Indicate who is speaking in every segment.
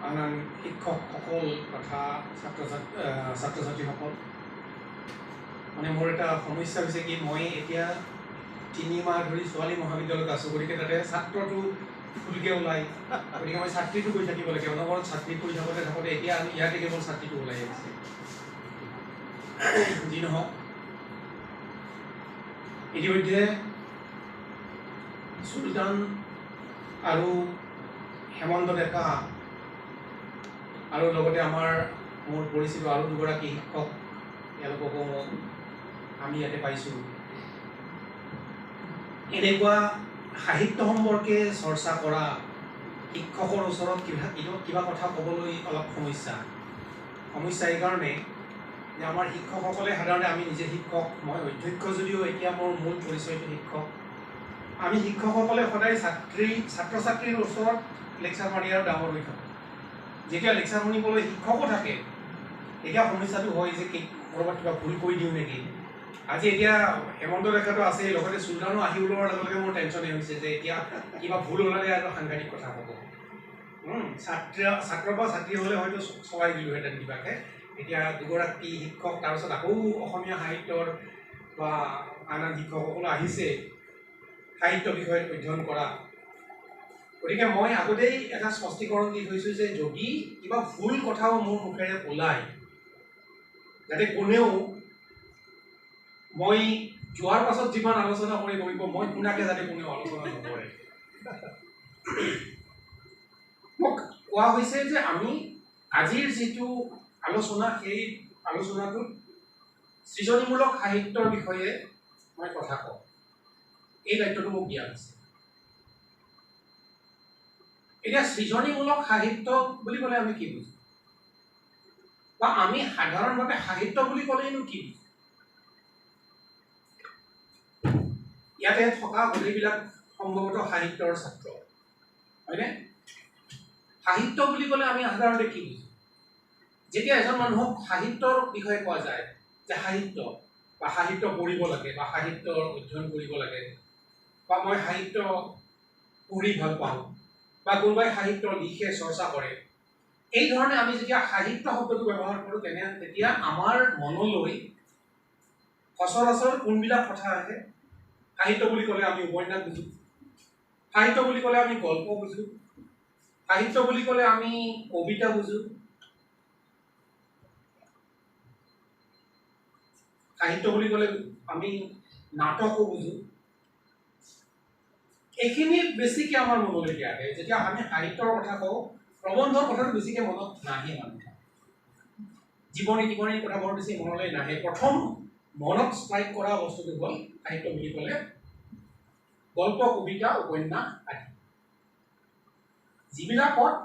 Speaker 1: আন আন শিক্ষকসকল তথা ছাত্ৰ ছাত্ৰ ছাত্ৰীসকল, মানে মোৰ এটা সমস্যা হৈছে কি, মই এতিয়া 3 মাহ ধৰি ছোৱালী মহাবিদ্যালয়ত আছোঁ। গতিকে তাতে ছাত্ৰটো ফুলকৈ ওলায়, গতিকে মই ছাত্ৰীটো কৈ থাকিব লাগে। অনবৰত ছাত্ৰী কৈ থাকোঁতে থাকোঁতে এতিয়া আমি ইয়াতে কেৱল ছাত্ৰীটো ওলাই আহিছে। যি নহওক, ইতিমধ্যে চুলতান আৰু হেমন্ত ডেকা আৰু লগতে আমাৰ মোৰ পৰিচিত আৰু দুগৰাকী শিক্ষক, তেওঁলোককো আমি ইয়াতে পাইছোঁ। এনেকুৱা সাহিত্য সম্পৰ্কে চৰ্চা কৰা শিক্ষকৰ ওচৰত কিবা কিবা কথা ক'বলৈ অলপ সমস্যা। সমস্যা এইকাৰণে যে আমাৰ শিক্ষকসকলে সাধাৰণতে, আমি নিজে শিক্ষক, মই অধ্যক্ষ যদিও এতিয়া মোৰ মূল পৰিচয়টো শিক্ষক। আমি শিক্ষকসকলে সদায় ছাত্ৰ ছাত্ৰীৰ ওচৰত লেকচাৰ মাৰি আৰু ডাঙৰ হৈ থাকোঁ। যেতিয়া লেকচাৰ শুনিবলৈ শিক্ষকো থাকে, তেতিয়া সমস্যাটো হয় যে ক'ৰবাত কিবা ভুল কৰি দিওঁ নেকি আজি। এতিয়া হেমন্ত ডেকাটো আছেই, লগতে চুলতানো আহি ওলোৱাৰ লগে লগে মোৰ টেনশ্যনেই হৈছে যে এতিয়া কিবা ভুল ওলালে আৰু সাংঘাতিক কথা হ'ব। ছাত্ৰ ছাত্ৰ বা ছাত্ৰী হ'লে হয়তো চলাই দিলোঁহেঁতেন কিবাকৈ। এতিয়া দুগৰাকী শিক্ষক, তাৰপিছত আকৌ অসমীয়া সাহিত্যৰ বা আন আন শিক্ষকসকলো আহিছে সাহিত্য বিষয়ত অধ্যয়ন কৰা। গতিকে মই আগতেই এটা স্পষ্টীকৰণ দি থৈছোঁ যে যদি কিবা ভুল কথাও মোৰ মুখেৰে ওলায়, যাতে কোনেও মই যোৱাৰ পাছত যিমান আলোচনা কৰি কৰিব, মই শুনাকে যাতে কোনেও আলোচনা নকৰে। মোক কোৱা হৈছে যে আমি আজিৰ যিটো আলোচনা, সেই আলোচনাটোত সৃজনীমূলক সাহিত্যৰ বিষয়ে মই কথা কওঁ। এই দায়িত্বটো মোক দিয়া হৈছে। এতিয়া সৃজনীমূলক সাহিত্য বুলি ক'লে আমি কি বুজো, বা আমি সাধাৰণভাৱে সাহিত্য বুলি ক'লেইনো কি বুজো? ইয়াতে থকা গোটেইবিলাক সম্ভৱতঃ সাহিত্যৰ ছাত্ৰ, হয়নে? সাহিত্য বুলি ক'লে আমি সাধাৰণতে কি বুজো? যেতিয়া এজন মানুহক সাহিত্যৰ বিষয়ে কোৱা যায় যে সাহিত্য বা সাহিত্য পঢ়িব লাগে বা সাহিত্যৰ অধ্যয়ন কৰিব লাগে বা মই সাহিত্য পঢ়ি ভাল পাওঁ বা কোনোবাই সাহিত্য লিখে, চৰ্চা কৰে, এই ধৰণে আমি যেতিয়া সাহিত্য শব্দটো ব্যৱহাৰ কৰোঁ, তেতিয়া আমাৰ মনলৈ সচৰাচৰ কোনবিলাক কথা আহে? সাহিত্য বুলি ক'লে আমি উপন্যাস বুজোঁ, সাহিত্য বুলি ক'লে আমি গল্প বুজোঁ, সাহিত্য বুলি ক'লে আমি কবিতা বুজোঁ, সাহিত্য বুলি ক'লে আমি নাটকো বুজোঁ। এইখিনি বেছিকে আমাৰ মনলৈকে আহে যেতিয়া আমি সাহিত্যৰ কথা কওঁ। প্ৰবন্ধৰ কথাটো বেছিকে মনত নাহে মানুহৰ। জীৱনী জীৱনীৰ কথা বৰ বেছি মনলৈ নাহে। প্ৰথম মনত ষ্ট্ৰাইক কৰা বস্তুটো হ'ল সাহিত্য বুলি ক'লে গল্প, কবিতা, উপন্যাস আদি, যিবিলাকত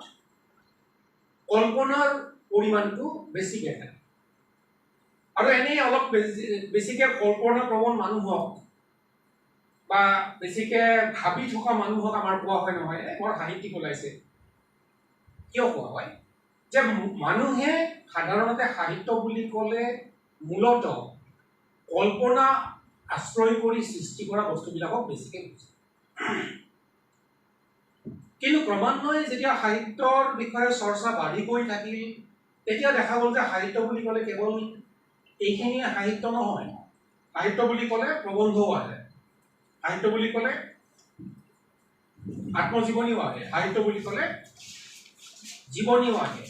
Speaker 1: কল্পনাৰ পৰিমাণটো বেছিকে থাকে। আৰু এনেই অলপ বেছিকে কল্পনাপ্ৰৱণ মানুহক বা বেছিকে ভাবি থকা মানুহক আমাৰ কোৱা হয় নহয়, এই বৰ সাহিত্যিক ওলাইছে। কিয় কোৱা হয়? যে মানুহে সাধাৰণতে সাহিত্য বুলি ক'লে মূলতঃ কল্পনা আশ্ৰয় কৰি সৃষ্টি কৰা বস্তুবিলাকক বেছিকে বুজে। কিন্তু ক্ৰমান্বয়ে যেতিয়া সাহিত্যৰ বিষয়ে চৰ্চা বাঢ়ি গৈ থাকিল, তেতিয়া দেখা গ'ল যে সাহিত্য বুলি ক'লে কেৱল এইখিনিয়ে সাহিত্য নহয়। সাহিত্য বুলি ক'লে প্ৰবন্ধও আহে, সাহিত্য বুলি ক'লে আত্মজীৱনীও আহে, সাহিত্য বুলি ক'লে জীৱনীও আহে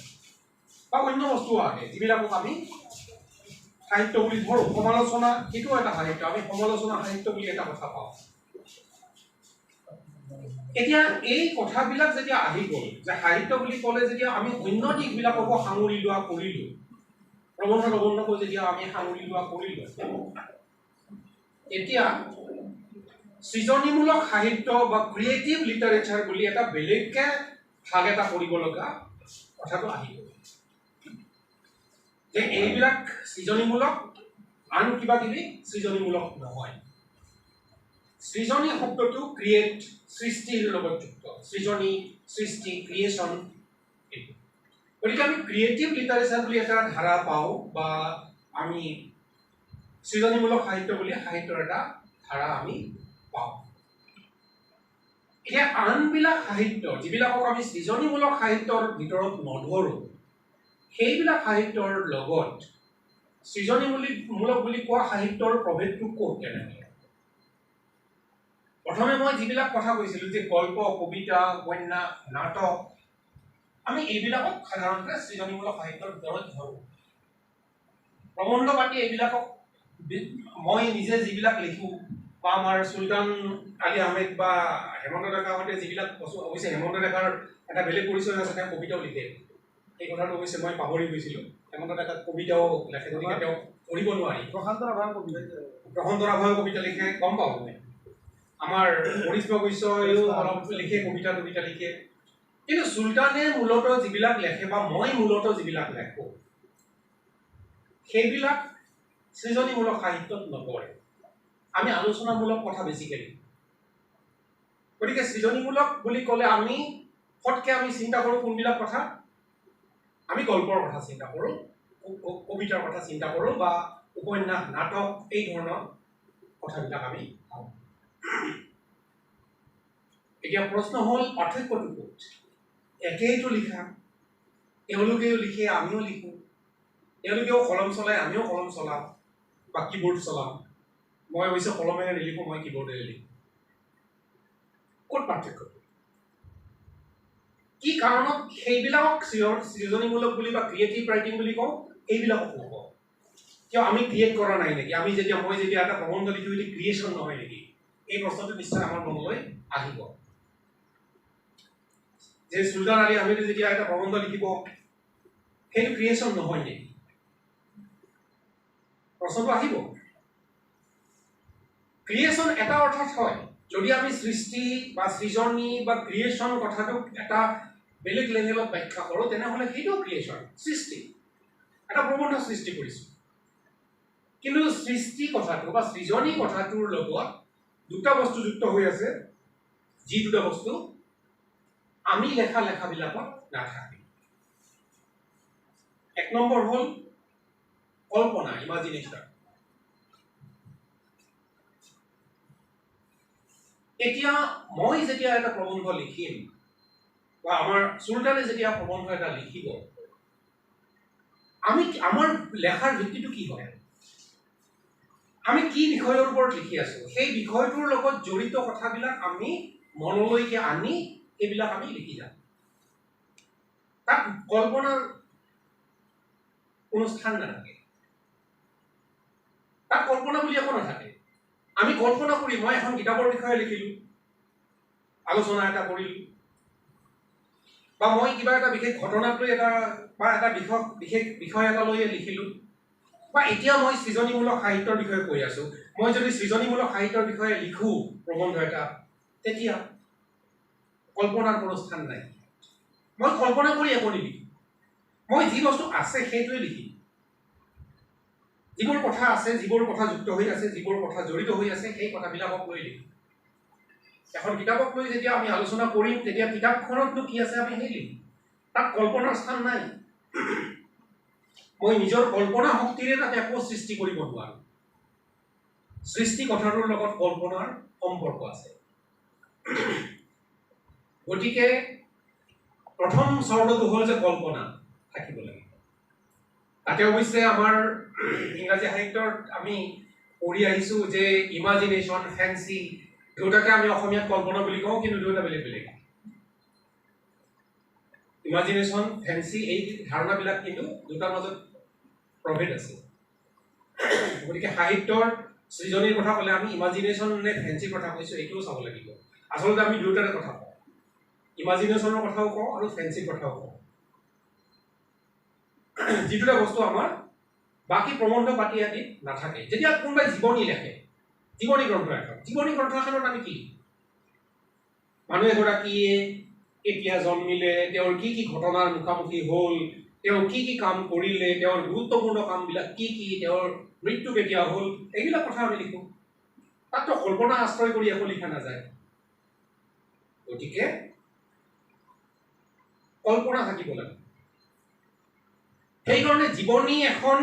Speaker 1: বা অন্য বস্তুও আহে, যিবিলাকক আমি সাহিত্য বুলি ধৰোঁ। সমালোচনা, সেইটোও এটা সাহিত্য। আমি সমালোচনা সাহিত্য বুলি এটা কথা পাওঁ। এতিয়া এই কথাবিলাক যেতিয়া আহি গ'ল যে সাহিত্য বুলি ক'লে যেতিয়া আমি অন্য দিশবিলাককো সাঙুৰি লোৱা কৰিলোঁ, প্ৰবন্ধ প্ৰবন্ধকো যেতিয়া আমি সাঙুৰি লোৱা কৰিলোঁ, এতিয়া সৃজনীমূলক সাহিত্য বা ক্ৰিয়েটিভ লিটাৰেচাৰ বুলি এটা বেলেগকে ভাগ এটা কৰিব লগা কথাটো আহি গ'ল যে এইবিলাক সৃজনীমূলক, আন কিবা কিবি সৃজনীমূলক নহয়। সৃজনী শব্দটো ক্ৰিয়েট, সৃষ্টিৰ লগত যুক্ত। সৃজনী, সৃষ্টি, ক্ৰিয়েশ্যন, এইটো। গতিকে আমি ক্ৰিয়েটিভ লিটাৰেচাৰ বুলি এটা ধাৰা পাওঁ বা আমি সৃজনীমূলক সাহিত্য বুলি সাহিত্যৰ এটা ধাৰা আমি পাওঁ। এতিয়া আনবিলাক সাহিত্য যিবিলাকক আমি সৃজনীমূলক সাহিত্যৰ ভিতৰত নধৰোঁ, সেইবিলাক সাহিত্যৰ লগত সৃজনীমূলক বুলি কোৱা সাহিত্যৰ প্ৰভেদটো ক'ত তেনেহ'লে? প্ৰথমে মই যিবিলাক কথা কৈছিলোঁ যে গল্প, কবিতা, উপন্যাস, নাটক, আমি এইবিলাকক সাধাৰণতে সৃজনীমূলক সাহিত্যৰ ভিতৰত ধৰোঁ। প্ৰবন্ধ পাতি এইবিলাকক মই নিজে যিবিলাক লিখোঁ বা আমাৰ চুলতান আলী আহমেদ বা হেমন্ত ডেকাহঁতে যিবিলাক, অৱশ্যে হেমন্ত ডেকাৰ এটা বেলেগ পৰিচয় আছে, তেওঁ কবিতাও লিখে, সেই কথাটো অৱশ্যে মই পাহৰি গৈছিলোঁ। হেমন্ত ডেকাক কবিতাও লেখে, গতিকে তেওঁক ধৰিব নোৱাৰি।
Speaker 2: প্ৰশান্ত ৰাভাৰ কবিতা,
Speaker 1: প্ৰশান্ত ৰাভাও কবিতা লিখে, গম পাওঁ মই। আমাৰ কৰিশ্মা বৈশ্যয়ো অলপ লিখে, কবিতা কবিতা লিখে। কিন্তু চুলতানে মূলতঃ যিবিলাক লেখে বা মই মূলতঃ যিবিলাক লেখোঁ, সেইবিলাক সৃজনীমূলক সাহিত্যত নপৰে। আমি আলোচনামূলক কথা বেছিকৈ লিখোঁ। গতিকে সৃজনীমূলক বুলি ক'লে আমি ফটকৈ আমি চিন্তা কৰোঁ কোনবিলাক কথা? আমি গল্পৰ কথা চিন্তা কৰোঁ, কবিতাৰ কথা চিন্তা কৰোঁ বা উপন্যাস, নাটক, এই ধৰণৰ কথাবিলাক আমি ভাবোঁ। এতিয়া প্ৰশ্ন হ'ল পাৰ্থক্যটো ক'ত? একেইটো লিখা, তেওঁলোকেও লিখে, আমিও লিখোঁ, তেওঁলোকেও কলম চলায়, আমিও কলম চলাওঁ বা কীবৰ্ড চলাওঁ। মই অৱশ্যে কলমেৰে নিলিখোঁ, মই কীবৰ্ডেৰে লিখোঁ। ক'ত পাৰ্থক্য? কি কাৰণত সেইবিলাকক সৃজনীমূলক বুলি বা ক্ৰিয়েটিভ ৰাইটিং বুলি কওঁ, এইবিলাকক নকওঁ? কিয় আমি ক্ৰিয়েট কৰা নাই নেকি? আমি যেতিয়া মই যেতিয়া এটা প্ৰবন্ধ লিখোঁ, এইটো ক্ৰিয়েশ্যন নহয় নেকি? এই প্ৰশ্নটো নিশ্চয় আমাৰ মনলৈ আহিব যে চুলতান আলী আহমেদে যেতিয়া এটা প্ৰবন্ধ লিখিব, সেইটো ক্ৰিয়েশ্যন নহয় নেকি? প্ৰশ্নটো আহিব। ক্ৰিয়েশ্যন এটা অৰ্থত হয়, যদি আমি সৃষ্টি বা সৃজনী বা ক্ৰিয়েশ্যন কথাটোক এটা বেলেগ লেভেলত ব্যাখ্যা কৰোঁ, তেনেহ'লে সেইটোও ক্ৰিয়েশ্যন, সৃষ্টি, এটা প্ৰবন্ধ সৃষ্টি কৰিছোঁ। কিন্তু সৃষ্টি কথাটো বা সৃজনী কথাটোৰ লগত দুটা বস্তু যুক্ত হৈ আছে, যি দুটা বস্তু আমি লেখা লেখাবিলাকত নাথাকে। এক নম্বৰ হ'ল কল্পনা, ইমাজিনেশ্যন। এতিয়া মই যেতিয়া এটা প্ৰবন্ধ লিখিম বা আমাৰ চুলতানে যেতিয়া প্ৰবন্ধ এটা লিখিব, আমি আমাৰ লেখাৰ ভিত্তিটো কি হয়? আমি কি বিষয়ৰ ওপৰত লিখি আছোঁ, সেই বিষয়টোৰ লগত জড়িত কথাবিলাক আমি মনলৈকে আনি সেইবিলাক আমি লিখি যাম। তাত কল্পনাৰ কোনো স্থান নাথাকে, তাত কল্পনা বুলি একো নাথাকে। আমি কল্পনা কৰি মই এখন কিতাপৰ বিষয়ে লিখিলোঁ, আলোচনা এটা কৰিলোঁ, বা মই কিবা এটা বিশেষ ঘটনাক লৈ এটা বা এটা বিশেষ বিষয় এটা লৈয়ে লিখিলোঁ, বা এতিয়া মই সৃজনীমূলক সাহিত্যৰ বিষয়ে কৈ আছোঁ, মই যদি সৃজনীমূলক সাহিত্যৰ বিষয়ে লিখোঁ প্ৰবন্ধ এটা, তেতিয়া কল্পনাৰ কোনো স্থান নাই। মই কল্পনা কৰি একো নিলিখোঁ, মই যি বস্তু আছে সেইটোৱে লিখিম। যিবোৰ কথা আছে, যিবোৰ কথা যুক্ত হৈ আছে, যিবোৰ কথা জড়িত হৈ আছে, সেই কথাবিলাকক লৈ লিখিম। এখন কিতাপক লৈ যেতিয়া আমি আলোচনা কৰিম, তেতিয়া কিতাপখনতনো কি আছে আমি সেই লিখিম, তাত কল্পনাৰ স্থান নাই। মই নিজৰ কল্পনা শক্তিৰে তাত একো সৃষ্টি কৰিব নোৱাৰোঁ। সৃষ্টি কথাটোৰ লগত কল্পনাৰ সম্পৰ্ক আছে। গতিকে প্ৰথম চৰ্তটো হ'ল যে কল্পনা থাকিব লাগিব। তাতে অৱশ্যে আমাৰ ইংৰাজী সাহিত্যত আমি পঢ়ি আহিছোঁ যে ইমাজিনেশ্যন, ফেঞ্চি, দুয়োটাকে আমি অসমীয়াত কল্পনা বুলি কওঁ, কিন্তু দুয়োটা বেলেগ বেলেগ। ইমাজিনেশ্যন, ফেঞ্চি, এই ধাৰণাবিলাক কিন্তু দুটাৰ মাজত প্ৰভেদ আছে। গতিকে সাহিত্যৰ সৃজনীৰ কথা ক'লে আমি ইমাজিনেশ্যন নে ফেঞ্চিৰ কথা কৈছোঁ, এইটোও চাব লাগিব। আচলতে আমি দুয়োটাৰে কথা কওঁ, ইমাজিনেশ্যনৰ কথাও কওঁ আৰু ফেঞ্চিৰ কথাও কওঁ। যি দুটা বস্তু আমাৰ বাকী প্ৰবন্ধ পাতি আদিত নাথাকে। যেতিয়া কোনোবাই জীৱনী লেখে, জীৱনী গ্ৰন্থ এখন, জীৱনী গ্ৰন্থ এখনত আমি কি লিখোঁ? মানুহ এগৰাকীয়ে কেতিয়া জন্মিলে, তেওঁৰ কি কি ঘটনাৰ মুখামুখি হ'ল, তেওঁ কি কি কাম কৰিলে, তেওঁৰ গুৰুত্বপূৰ্ণ কামবিলাক কি কি, তেওঁৰ মৃত্যু কেতিয়া হ'ল, এইবিলাক কথা আমি লিখোঁ। তাততো কল্পনা আশ্ৰয় কৰি একো লিখা নাযায়। গতিকে কল্পনা থাকিব লাগে। সেইকাৰণে জীৱনী এখন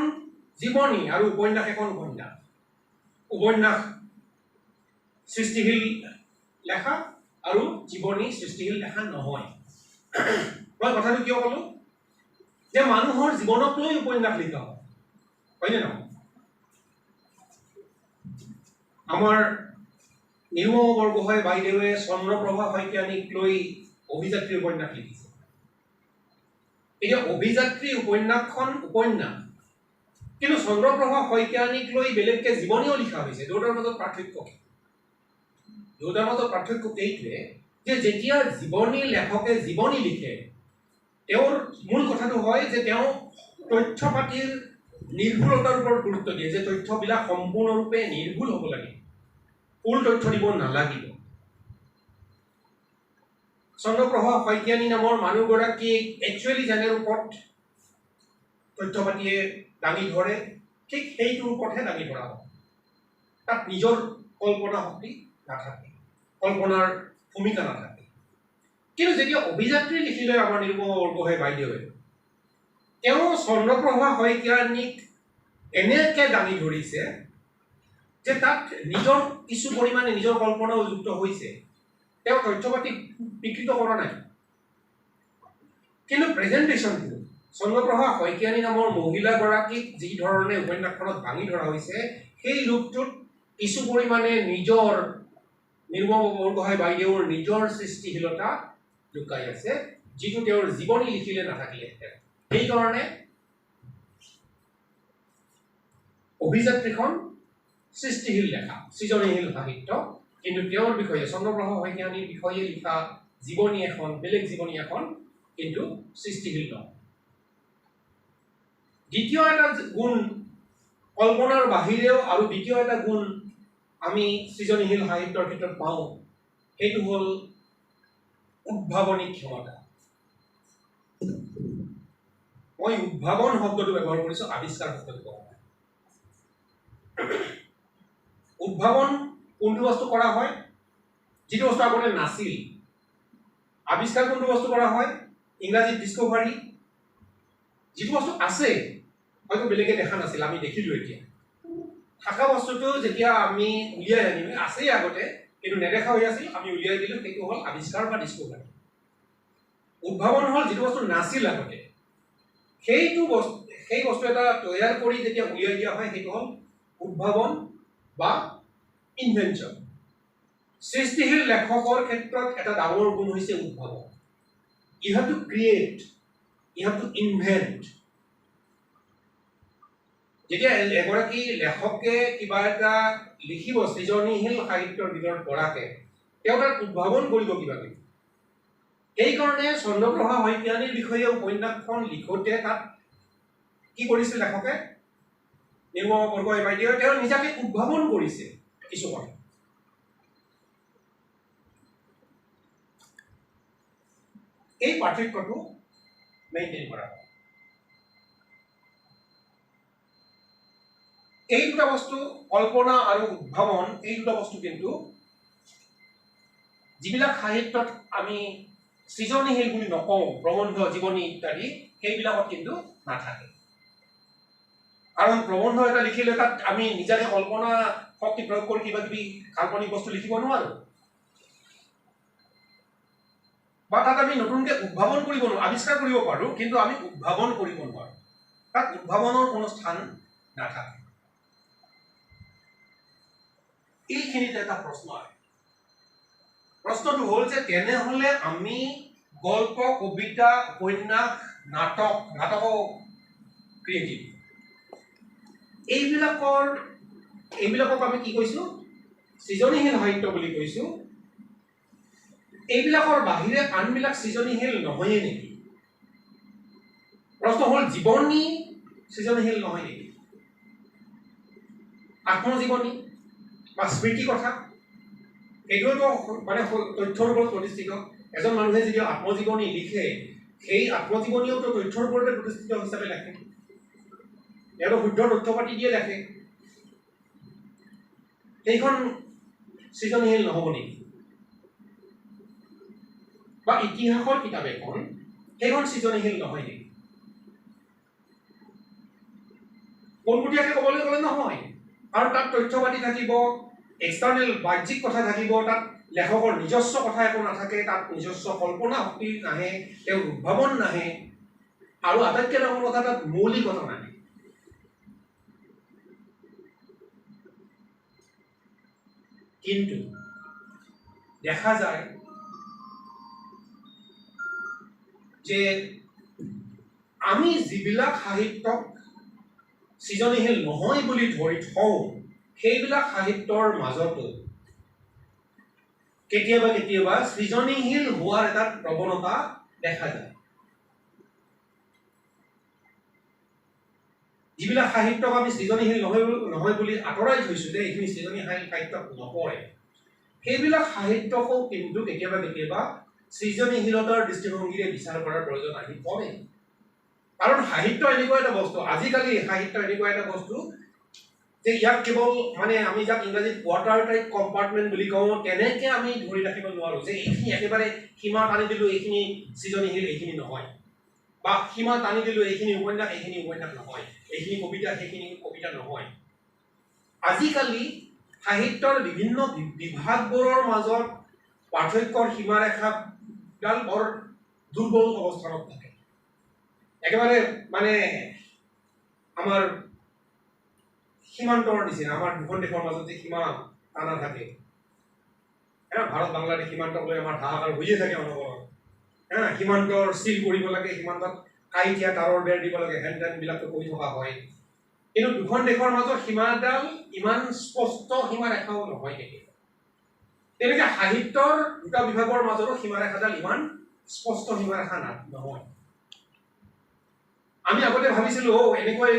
Speaker 1: জীৱনী আৰু উপন্যাস এখন উপন্যাস। উপন্যাস সৃষ্টিশীল লেখা, আৰু জীৱনী সৃষ্টিশীল লেখা নহয়। মই কথাটো কিয় ক'লো যে মানুহৰ জীৱনক লৈ উপন্যাস লিখা হয়, হয়নে নহয়? আমাৰ নিৰুপমা বৰগোহাঁই বাইদেৱে চন্দ্ৰপ্ৰভা শইকীয়ানীক লৈ অভিযাত্ৰী উপন্যাস লিখিছে। এতিয়া অভিযাত্ৰী উপন্যাসখন উপন্যাস, কিন্তু চন্দ্ৰপ্ৰভা শইকীয়ানীক লৈ বেলেগকে জীৱনীও লিখা হৈছে। দুয়োটাৰ মাজত পাৰ্থক্য কি? দুয়োটাৰ মাজত পাৰ্থক্য এইটোৱে যে যেতিয়া জীৱনী লেখকে জীৱনী লিখে, তেওঁৰ মূল কথাটো হয় যে তেওঁ তথ্য পাতিৰ নিৰ্ভুলতাৰ ওপৰত গুৰুত্ব দিয়ে, যে তথ্যবিলাক সম্পূৰ্ণৰূপে নিৰ্ভুল হ'ব লাগে, ভুল তথ্য দিব নালাগিব। চন্দ্ৰপ্ৰভা শইকীয়ানী নামৰ মানুহগৰাকীক একচুৱেলি যেনে ৰূপত তথ্য পাতিয়ে দাঙি ধৰে, ঠিক সেইটো ৰূপতহে দাঙি ধৰা হয়। তাত নিজৰ কল্পনা শক্তি নাথাকে, কল্পনাৰ ভূমিকা নাথাকে। কিন্তু যেতিয়া অভিযাত্ৰী লিখিলে আমাৰ নিৰুপমা বৰগোহাঁই বাইদেৱে, তেওঁ চন্দ্ৰপ্ৰভা শইকীয়ানীক এনেকে দাঙি ধৰিছে যে তাত নিজৰ কিছু পৰিমাণে নিজৰ কল্পনাও যুক্ত হৈছে। তেওঁ তথ্য পাতি বিকৃত কৰা নাই, কিন্তু প্ৰেজেণ্টেশ্যনটো চন্দ্ৰপ্ৰভা শইকীয়ানী নামৰ মহিলাগৰাকীক যি ধৰণে উপন্যাসখনত ভাঙি ধৰা হৈছে, সেই ৰূপটোত কিছু পৰিমাণে নিজৰ নিৰুপমা বৰগোহাঁই বাইদেউৰ নিজৰ সৃষ্টিশীলতা লুকাই আছে, যিটো তেওঁৰ জীৱনী লিখিলে নাথাকিলেহেঁতেন। সেইকাৰণে অভিযাত্ৰীখন সৃষ্টিশীল লেখা, সৃজনশীল সাহিত্য, কিন্তু তেওঁৰ বিষয়ে চন্দ্ৰপ্ৰভা শইকীয়ানীৰ বিষয়ে লিখা জীৱনী এখন, বেলেগ জীৱনী এখন কিন্তু সৃষ্টিশীল নহয়। দ্বিতীয় এটা গুণ কল্পনাৰ বাহিৰেও আৰু দ্বিতীয় এটা গুণ আমি সৃজনশীল সাহিত্যৰ ক্ষেত্ৰত পাওঁ, সেইটো হ'ল উদ্ভাৱনী ক্ষমতা। মই উদ্ভাৱন শব্দটো ব্যৱহাৰ কৰিছোঁ, আৱিষ্কাৰ শব্দটো কোৱা নাই। উদ্ভাৱন কোনটো বস্তু কৰা হয়? যিটো বস্তু আগতে নাছিল। আৱিষ্কাৰ কোনটো বস্তু কৰা হয়? ইংৰাজীত ডিস্কভাৰী। যিটো বস্তু আছে হয়তো বেলেগে দেখা নাছিল, আমি দেখিলোঁ। এতিয়া থকা বস্তুটো যেতিয়া আমি উলিয়াই আনিম, আছেই আগতে কিন্তু নেদেখা হৈ আছিল, আমি উলিয়াই দিলোঁ, সেইটো হ'ল আৱিষ্কাৰ বা ডিস্কভাৰী। উদ্ভাৱন হ'ল যিটো বস্তু নাছিল আগতে, সেইটো বস্তু, সেই বস্তু এটা তৈয়াৰ কৰি যেতিয়া উলিয়াই দিয়া হয়, সেইটো হ'ল উদ্ভাৱন বা ইনভেনশ্যন। সৃষ্টিশীল লেখকৰ ক্ষেত্ৰত এটা ডাঙৰ গুণ হৈছে উদ্ভাৱন। You have to create, you have to invent. যেতিয়া এগৰাকী লেখকে কিবা এটা লিখিব সৃজনশীল সাহিত্যৰ ভিতৰত পৰাকে, তেওঁ তাত উদ্ভাৱন কৰিব কিবা কিবি। সেইকাৰণে চন্দ্ৰপ্ৰভা শইকীয়ানীৰ বিষয়ে উপন্যাসখন লিখোঁতে তাত কি কৰিছিল লেখকে? নিৰুপমা বৰগোহাঁই বাইদেৱে তেওঁ নিজাকে উদ্ভাৱন কৰিছে কিছু কথা। এই পাৰ্থক্যটো মেইনটেইন কৰা হয়। এই দুটা বস্তু, কল্পনা আৰু উদ্ভাৱন, এই দুটা বস্তু কিন্তু যিবিলাক সাহিত্যত আমি সৃজনশীল বুলি নকওঁ, প্ৰবন্ধ, জীৱনী ইত্যাদি, সেইবিলাকত কিন্তু নাথাকে। কাৰণ প্ৰবন্ধ এটা লিখিলে তাত আমি নিজাকে কল্পনা শক্তি প্ৰয়োগ কৰি কিবা কিবি কাল্পনিক বস্তু লিখিব নোৱাৰোঁ, বা তাত আমি নতুনকৈ উদ্ভাৱন কৰিব নোৱাৰোঁ। আৱিষ্কাৰ কৰিব পাৰোঁ, কিন্তু আমি উদ্ভাৱন কৰিব নোৱাৰোঁ। তাত উদ্ভাৱনৰ কোনো স্থান নাথাকে। এইখিনিতে এটা প্ৰশ্ন আহে। প্ৰশ্নটো হ'ল যে তেনেহ'লে আমি গল্প, কবিতা, উপন্যাস, নাটক, নাটকো ক্ৰিয়েটিভ, এইবিলাকক আমি কি কৈছোঁ? সৃজনশীল সাহিত্য বুলি কৈছোঁ। এইবিলাকৰ বাহিৰে আনবিলাক সৃজনশীল নহয়ে নেকি? প্ৰশ্ন হ'ল জীৱনী সৃজনশীল নহয় নেকি? আত্মজীৱনী বা স্মৃতি কথা, সেইটোতো মানে তথ্যৰ ওপৰত প্ৰতিষ্ঠিত। এজন মানুহে যেতিয়া আত্মজীৱনী লিখে, সেই আত্মজীৱনীওতো তথ্যৰ ওপৰতে প্ৰতিষ্ঠিত হিচাপে লেখে, তেওঁতো শুদ্ধ তথ্য পাতি দিয়ে লেখে। সেইখন সৃজনশীল নহ'ব নেকি? বা ইতিহাসৰ কিতাপ এখন, সেইখন সৃজনশীল নহয় নেকি? পোনপটীয়াকৈ ক'বলৈ গ'লে নহয়, কাৰণ তাত তথ্য পাতি থাকিব, এক্সটাৰ্নেল বাহ্যিক কথা থাকিব, তাত লেখকৰ নিজস্ব কথা একো নাথাকে, তাত নিজস্ব কল্পনা শক্তি নাহে, তেওঁৰ উদ্ভাৱন নাহে, আৰু আটাইতকৈ ডাঙৰ কথা তাত মৌলিকতা নাহে। কিন্তু দেখা যায় যে আমি যিবিলাক সাহিত্যক সৃজনীশীল নহয় বুলি ধৰি থওঁ, সেইবিলাক সাহিত্যৰ মাজতো কেতিয়াবা কেতিয়াবা সৃজনীশীল হোৱাৰ এটা প্ৰৱণতা দেখা যায়। যিবিলাক সাহিত্যক আমি সৃজনীশীল নহয় বুলি আঁতৰাই থৈছোঁ যে এইখিনি সৃজনী সাহিত্যক নপৰে, সেইবিলাক সাহিত্যকো কিন্তু কেতিয়াবা কেতিয়াবা সৃজনীশীলতাৰ দৃষ্টিভংগীৰে বিচাৰ কৰাৰ প্ৰয়োজন আহি পৰে। কাৰণ সাহিত্য এনেকুৱা এটা বস্তু, আজিকালি সাহিত্য এনেকুৱা এটা বস্তু যে ইয়াক কেৱল মানে আমি যাক ইংৰাজীত ৱাটাৰ টাইপ কম্পাৰ্টমেণ্ট বুলি কওঁ, তেনেকৈ আমি ধৰি ৰাখিব নোৱাৰোঁ যে এইখিনি একেবাৰে সীমা টানি দিলোঁ, এইখিনি সৃজনীশীল, এইখিনি নহয়, বা সীমা টানি দিলোঁ এইখিনি উপন্যাস, এইখিনি উপন্যাস নহয়, এইখিনি কবিতা, সেইখিনি কবিতা নহয়। আজিকালি সাহিত্যৰ বিভিন্ন বিভাগবোৰৰ মাজত পাৰ্থক্যৰ সীমাৰেখাডাল বৰ দুৰ্বল অৱস্থানত থাকে। একেবাৰে মানে আমাৰ সীমান্তৰ নিচিনা, আমাৰ দুখন দেশৰ মাজত যে সীমা টানা থাকে, হা, ভাৰত বাংলাদেশ সীমান্তক লৈ আমাৰ হাহাকাৰ হৈয়ে থাকে অনবৰত। হা, সীমান্তৰ চিল কৰিব লাগে, সীমান্তত কাঁইটীয়া তাঁৰৰ বেৰ দিব লাগে, হেন তেনবিলাকতো কৰি থকা হয়। কিন্তু দুখন দেশৰ মাজত সীমাডাল ইমান স্পষ্ট সীমাৰেখাও নহয় কেতিয়াবা। তেনেকৈ সাহিত্যৰ দুটা বিভাগৰ মাজৰো সীমাৰেখাডাল ইমান স্পষ্ট সীমাৰেখা নহয়। আমি আগতে ভাবিছিলোঁ অ' এনেকৈ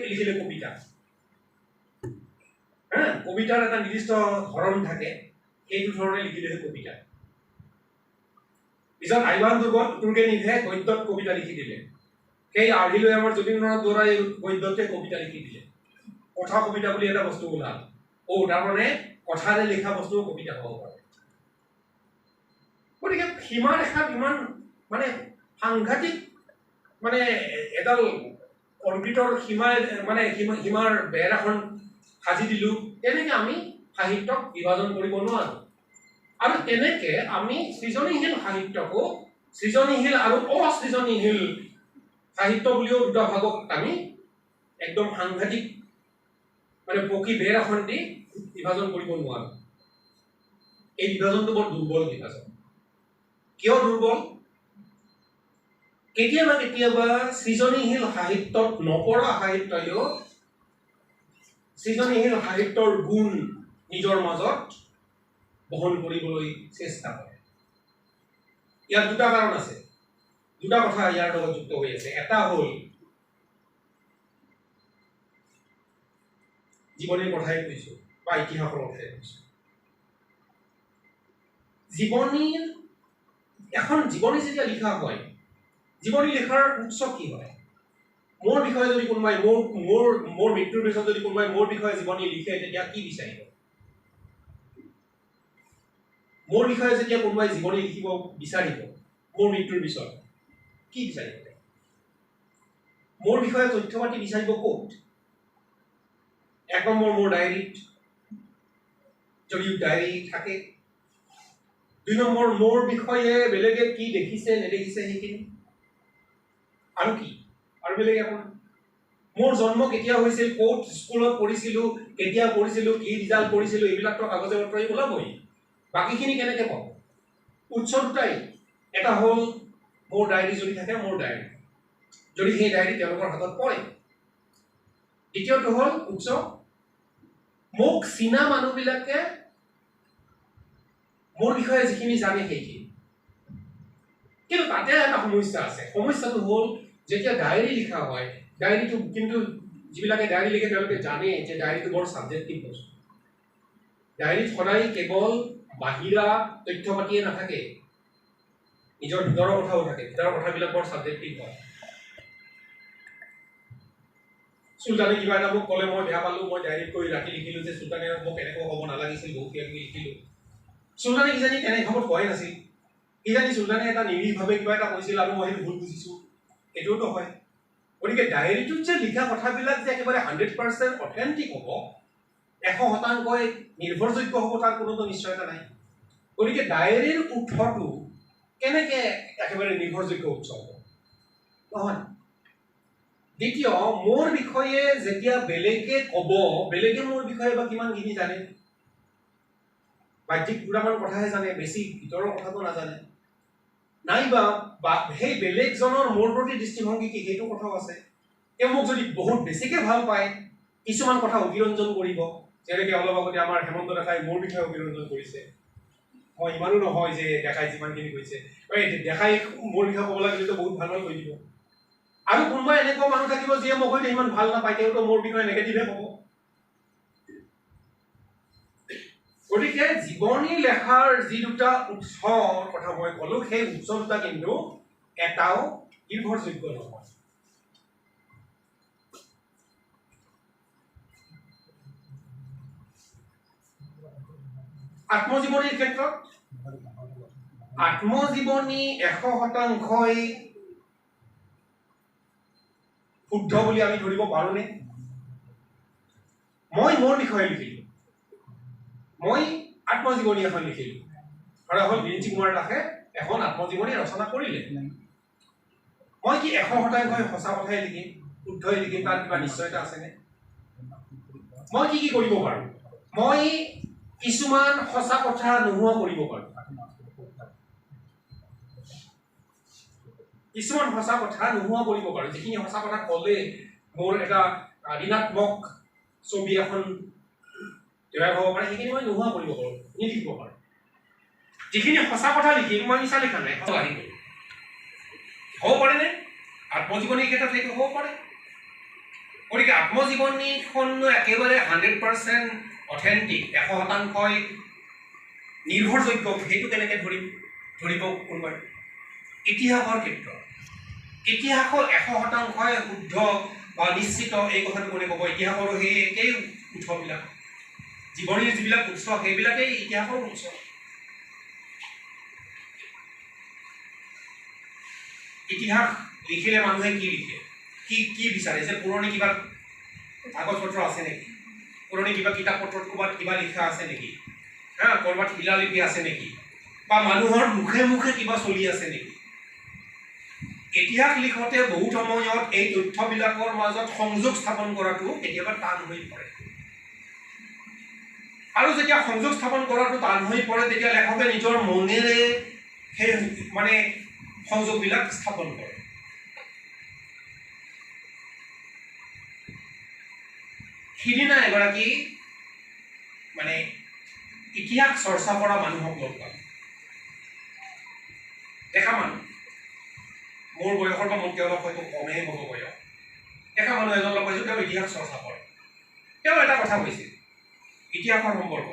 Speaker 1: লিখিলে কবিতা, হা, কবিতাৰ এটা নিৰ্দিষ্ট ধৰণ থাকে, সেইটো ধৰণে লিখিলেহে কবিতা। পিছত আইভান তুৰ্গেনিভে গদ্যত কবিতা লিখি দিলে, সেই আৰ্হি লৈ আমাৰ যতীন্দ্ৰনাথ বৰাই গদ্যতে কবিতা লিখি দিলে। কথা কবিতা বুলি এটা বস্তু ওলাল। অ' তাৰমানে কথাৰে লিখা বস্তুও কবিতা হ'ব পাৰে। গতিকে সীমাৰেখাত ইমান মানে সাংঘাতিক মানে এডাল কংক্ৰিটৰ সীমা মানে সীমাৰ বেৰ এখন সাজি দিলোঁ, তেনেকৈ আমি সাহিত্যক বিভাজন কৰিব নোৱাৰোঁ। আৰু তেনেকৈ আমি সৃজনীশীল সাহিত্যকো সৃজনীশীল আৰু অসৃজনীশীল সাহিত্য বুলিও দুটা ভাগক আমি একদম সাংঘাতিক মানে পকী বেৰ এখন দি বিভাজন কৰিব নোৱাৰোঁ। এই বিভাজনটো বৰ দুৰ্বল বিভাজন। কিয় দুৰ্বল? কেতিয়াবা কেতিয়াবা সৃজনীশীল সাহিত্যত নপৰা সাহিত্যইও সৃজনীশীল সাহিত্যৰ গুণ নিজৰ মাজত বহন কৰিবলৈ চেষ্টা কৰে। ইয়াৰ দুটা কাৰণ আছে, দুটা কথা ইয়াৰ লগত যুক্ত হৈ আছে। এটা হ'ল জীৱনীৰ কথাই কৈছোঁ বা ইতিহাসৰ কথাই কৈছোঁ। জীৱনীৰ এখন জীৱনী যেতিয়া লিখা হয়, জীৱনী লিখাৰ উৎস কি হয়? মোৰ বিষয়ে যদি কোনোবাই মোৰ মোৰ মোৰ মৃত্যুৰ পিছত যদি কোনোবাই মোৰ বিষয়ে জীৱনী লিখে, তেতিয়া কি বিচাৰিব? মোৰ বিষয়ে যেতিয়া কোনোবাই জীৱনী লিখিব বিচাৰিব মোৰ মৃত্যুৰ পিছত, কি বিচাৰিব? মোৰ বিষয়ে তথ্য পাতি বিচাৰিব ক'ত? এক নম্বৰ মোৰ ডায়েৰীত, যদি ডায়েৰী থাকে। দুই নম্বৰ মোৰ বিষয়ে বেলেগে কি দেখিছে নেদেখিছে সেইখিনি। আৰু কি? আৰু বেলেগ একো নাই। মোৰ জন্ম কেতিয়া হৈছিল, ক'ত স্কুলত পঢ়িছিলোঁ, কেতিয়া পঢ়িছিলোঁ, কি ৰিজাল্ট কৰিছিলোঁ, এইবিলাকতো কাগজে পত্ৰই ওলাবই। বাকীখিনি কেনেকৈ পাব? উৎস দুটাই। এটা হ'ল মোৰ ডায়েৰী যদি থাকে, মোৰ ডায়েৰী, যদি সেই ডায়েৰী তেওঁলোকৰ হাতত পৰে। দ্বিতীয়টো হ'ল উৎস মোক চিনা মানুহবিলাকে মোৰ বিষয়ে যিখিনি জানে সেইখিনি। কিন্তু তাতে এটা সমস্যা আছে। সমস্যাটো হ'ল যেতিয়া ডায়েৰী লিখা হয়, ডায়েৰীটো কিন্তু যিবিলাকে ডায়েৰী লিখে তেওঁলোকে জানে যে ডায়েৰীটো বৰ ছাবজেক্টিভ বস্তু। ডায়েৰীত সদায় কেৱল বাহিৰা তথ্য পাতিয়ে নাথাকে, নিজৰ ভিতৰৰ কথাও থাকে। ভিতৰৰ কথাবিলাক বৰ ছাবজেক্টিভ হয়। চুলতানে কিবা এটা মোক ক'লে, মই বেয়া পালোঁ, মই ডায়েৰীত কৰি ৰাতি লিখিলোঁ যে চুলতানে মোক এনেকুৱা ক'ব নালাগিছিল, বহুত কিবা কিবি লিখিলোঁ। চুলতানে কিজানি তেনে ভাৱত কোৱাই নাছিল, কিজানি চুলতানে এটা নিৰীহভাৱে কিবা এটা কৈছিল আৰু মই সেইটো ভুল বুজিছোঁ, সেইটোওতো হয়। গতিকে ডায়েৰীটোত যে লিখা কথাবিলাক যে একেবাৰে 100% অথেণ্টিক হ'ব, 100% নিৰ্ভৰযোগ্য হ'ব, তাৰ কোনোতো নিশ্চয়তা নাই। গতিকে ডায়েৰীৰ উৎসটো কেনেকৈ একেবাৰে নিৰ্ভৰযোগ্য উৎস হ'ব? নহয়। দ্বিতীয়, মোৰ বিষয়ে যেতিয়া বেলেগে ক'ব, বেলেগে মোৰ বিষয়ে বা কিমানখিনি জানে, বাহ্যিক দুটামান কথাহে জানে, বেছি ভিতৰৰ কথাটো নাজানে। নাইবা সেই বেলেগজনৰ মোৰ প্ৰতি দৃষ্টিভংগী কি, সেইটো কথাও আছে। তেওঁ মোক যদি বহুত বেছিকৈ ভাল পায়, কিছুমান কথা অতিৰঞ্জন কৰিব, যেনেকৈ অলপ আগতে আমাৰ হেমন্ত ডেকাই মোৰ বিষয়ে অতিৰঞ্জন কৰিছে। মই ইমানো নহয় যে ডেকাই যিমানখিনি কৈছে, ডেকাই মোৰ বিষয়ে ক'ব লাগিলেতো বহুত ভাল ভাল কৈ দিব। আৰু কোনোবা এনেকুৱা মানুহ থাকিব যিয়ে মোক হয়তো ইমান ভাল নাপায়, তেওঁতো মোৰ বিষয়ে নেগেটিভহে ক'ব। গতিকে জীৱনী লেখাৰ যি দুটা উৎসৰ কথা মই ক'লো, সেই উৎস দুটা কিন্তু এটাও নিৰ্ভৰযোগ্য নহয়। আত্মজীৱনীৰ ক্ষেত্ৰত আত্মজীৱনী 100% শুদ্ধ বুলি আমি ধৰিব পাৰোঁনে? মই মোৰ বিষয়ে লিখিলোঁ, মই আত্মজীৱনী এখন লিখিলোঁ। ধৰা হ'ল বিৰিঞ্চি কুমাৰ দাসে এখন আত্মজীৱনী ৰচনা কৰিলে, মই কি 100% সঁচা কথাই লিখিম, শুদ্ধই লিখিম, তাৰ কিবা নিশ্চয়তা আছেনে? মই কি কি কৰিব পাৰোঁ? মই কিছুমান সঁচা কথা নোহোৱা কৰিব পাৰোঁ, কিছুমান সঁচা কথা নোহোৱা কৰিব পাৰোঁ। যিখিনি সঁচা কথা ক'লে মোৰ এটা ঋণাত্মক ছবি এখন তৈয়াৰ হ'ব পাৰে, সেইখিনি মই নোহোৱা কৰিব পাৰোঁ, নিলিখিব পাৰোঁ। যিখিনি সঁচা কথা লিখিম, মই মিছা লিখা নাই, সঁচা আহি গ'ল, হ'ব পাৰেনে? আত্মজীৱনীৰ ক্ষেত্ৰত সেইটো হ'ব পাৰে। গতিকে আত্মজীৱনীখনো একেবাৰে 100% অথেণ্টিক, 100% নিৰ্ভৰযোগ্য, সেইটো কেনেকৈ ধৰিব কোনোবাই? ইতিহাসৰ ক্ষেত্ৰত ইতিহাসৰ 100% শুদ্ধ বা নিশ্চিত এই কথাটো কোনে ক'ব? ইতিহাসৰো সেই একেই উৎসবিলাক, জীৱনীৰ যিবিলাক উৎস সেইবিলাকেই ইতিহাসৰ উৎস। ইতিহাস লিখিলে মানুহে কি লিখে, কি কি বিচাৰে? যে পুৰণি কিবা কাগজ পত্ৰ আছে নেকি, পুৰণি কিবা কিতাপ পত্ৰত ক'ৰবাত কিবা লিখা আছে নেকি, হা, ক'ৰবাত শিলালিপি আছে নেকি, বা মানুহৰ মুখে মুখে কিবা চলি আছে নেকি? ইতিহাস লিখোঁতে বহুত সময়ত এই তথ্যবিলাকৰ মাজত সংযোগ স্থাপন কৰাটো কেতিয়াবা টান হৈ পৰে। আৰু যেতিয়া সংযোগ স্থাপন কৰাটো টান হৈ পৰে, তেতিয়া লেখকে নিজৰ মনেৰে সেই মানে সংযোগবিলাক স্থাপন কৰে। সিদিনা এগৰাকী মানে ইতিহাস চৰ্চা কৰা মানুহক লগ পালোঁ, ডেকা মানুহ, মোৰ বয়সৰ বা মোতকৈ অলপ হয়তো কমেই হ'ব বয়স, ডেকা মানুহ এজন লগ পাইছোঁ, তেওঁ ইতিহাস চৰ্চা কৰে। তেওঁ এটা কথা কৈছিল ইতিহাসৰ সম্পৰ্ক,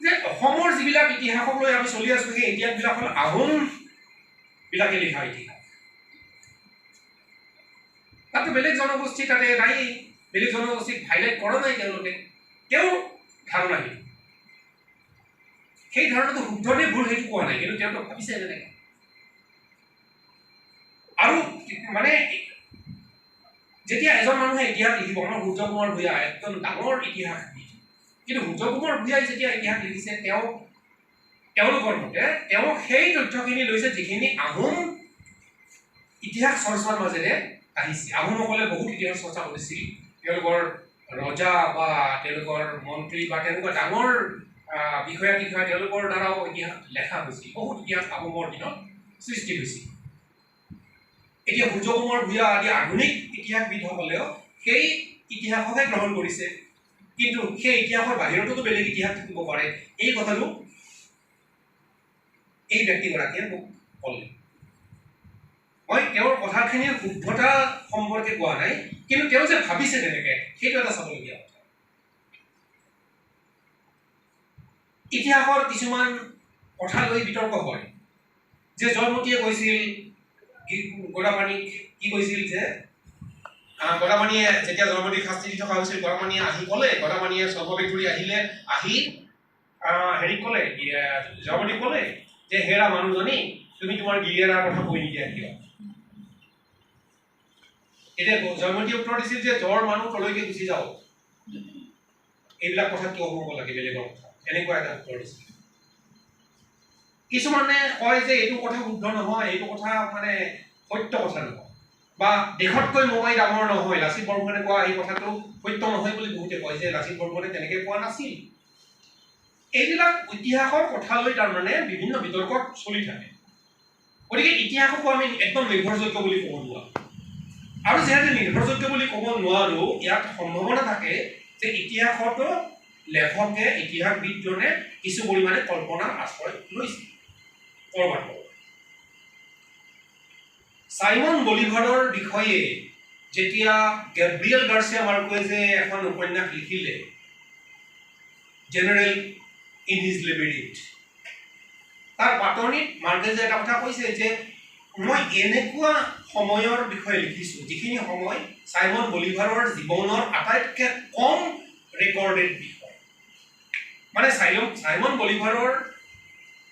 Speaker 1: যে অসমৰ যিবিলাক ইতিহাসক লৈ আমি চলি আছোঁ, সেই ইতিহাসবিলাক হ'ল আহোমবিলাকে লিখা ইতিহাস। তাতো বেলেগ জনগোষ্ঠী তাতে নাই, বেলেগ জনগোষ্ঠীক হাইলাইট কৰা নাই তেওঁলোকে। তেওঁৰ ধাৰণা সেইটো, সেই ধাৰণাটো শুদ্ধ নে ভুল সেইটো কোৱা নাই, কিন্তু তেওঁতো ভাবিছে তেনেকৈ। আৰু মানে যেতিয়া এজন মানুহে ইতিহাস লিখিব, আমাৰ সূৰ্য কুমাৰ ভূঞা একদম ডাঙৰ ইতিহাসবিদ, কিন্তু সূৰ্য কুমাৰ ভূঞাই যেতিয়া ইতিহাস লিখিছে, তেওঁলোকৰ মতে তেওঁ সেই তথ্যখিনি লৈছে যিখিনি আহোম ইতিহাস চৰ্চাৰ মাজেৰে আহিছে। আহোমসকলে বহুত ইতিহাস চৰ্চা কৰিছিল, তেওঁলোকৰ ৰজা বা তেওঁলোকৰ মন্ত্ৰী বা তেনেকুৱা ডাঙৰ বিষয়া টিষয়া তেওঁলোকৰ দ্বাৰাও ইতিহাস লেখা হৈছিল, বহুত ইতিহাস আহোমৰ দিনত সৃষ্টি হৈছিল। এতিয়া সূৰ্য কুমাৰ ভূঞা আদি আধুনিক ইতিহাসবিদসকলেও সেই ইতিহাসকহে গ্ৰহণ কৰিছে, কিন্তু সেই ইতিহাসৰ বাহিৰতোতো বেলেগ ইতিহাস থাকিব পাৰে। এই কথাটো এই ব্যক্তিগৰাকীয়ে মোক ক'লে। মই তেওঁৰ কথাখিনিৰ শুদ্ধতা সম্পৰ্কে কোৱা নাই, কিন্তু তেওঁ যে ভাবিছে তেনেকৈ, সেইটো এটা চাবলগীয়া কথা। ইতিহাসৰ কিছুমান কথা লৈ বিতৰ্ক হয়, যে জয়মতীয়ে কৈছিল গদাপাণিক কি কৈছিল, যে গদাপাণিয়ে যেতিয়া জয়মতীক শাস্তি দি থকা হৈছিল, গদাপাণিয়ে আহি ক'লে, গদাপাণিয়ে ছদ্মবেশ ধৰি আহিলে, আহি হেৰি ক'লে, জয়মতীক ক'লে যে হেৰা মানুহজনী, তুমি তোমাৰ গিৰিয়েৰাৰ কথা কৈ নিদিয়া কিয়? এতিয়া জয়মতীয়ে উত্তৰ দিছিল যে জ্বৰ মানুহ তলৈকে গুচি যাওক, এইবিলাক কথা কিয় হ'ব লাগে, বেলেগৰ কথা, এনেকুৱা এটা উত্তৰ দিছিল। কিছুমানে কয় যে এইটো কথা শুদ্ধ নহয়, এইটো কথা মানে সত্য কথা নহয়, বা দেশতকৈ মোমাই ডাঙৰ নহয়, লাচিত বৰফুকনে কোৱা এই কথাটো সত্য নহয় বুলি বহুতে কয় যে লাচিত বৰফুকনে তেনেকৈ কোৱা নাছিল। এইবিলাক ইতিহাসৰ কথা লৈ তাৰমানে বিভিন্ন বিতৰ্ক চলি থাকে। গতিকে ইতিহাসকো আমি একদম নিৰ্ভৰযোগ্য বুলি ক'ব নোৱাৰোঁ। আৰু যিহেতু নিৰ্ভৰযোগ্য বুলি ক'ব নোৱাৰোঁ, ইয়াত সম্ভাৱনা থাকে যে ইতিহাসতো লেখকে, ইতিহাসবিদজনে কিছু পৰিমাণে কল্পনাৰ আশ্ৰয় লৈছে ক'ৰবাত ক'ৰবাত। চাইমন বলিভাৰৰ বিষয়ে যেতিয়া গেব্ৰিয়েল গাৰ্চিয়া মাৰ্কুৱেজে এখন উপন্যাস লিখিলে, জেনেৰেল ইন his লেবিৰিন্থ, তাৰ পাতনিত মাৰ্কেজে এটা কথা কৈছে যে মই এনেকুৱা সময়ৰ বিষয়ে লিখিছোঁ যিখিনি সময় চাইমন বলিভাৰৰ জীৱনৰ আটাইতকৈ কম ৰেকৰ্ডেড বিষয়। মানে চাইমন বলিভাৰৰ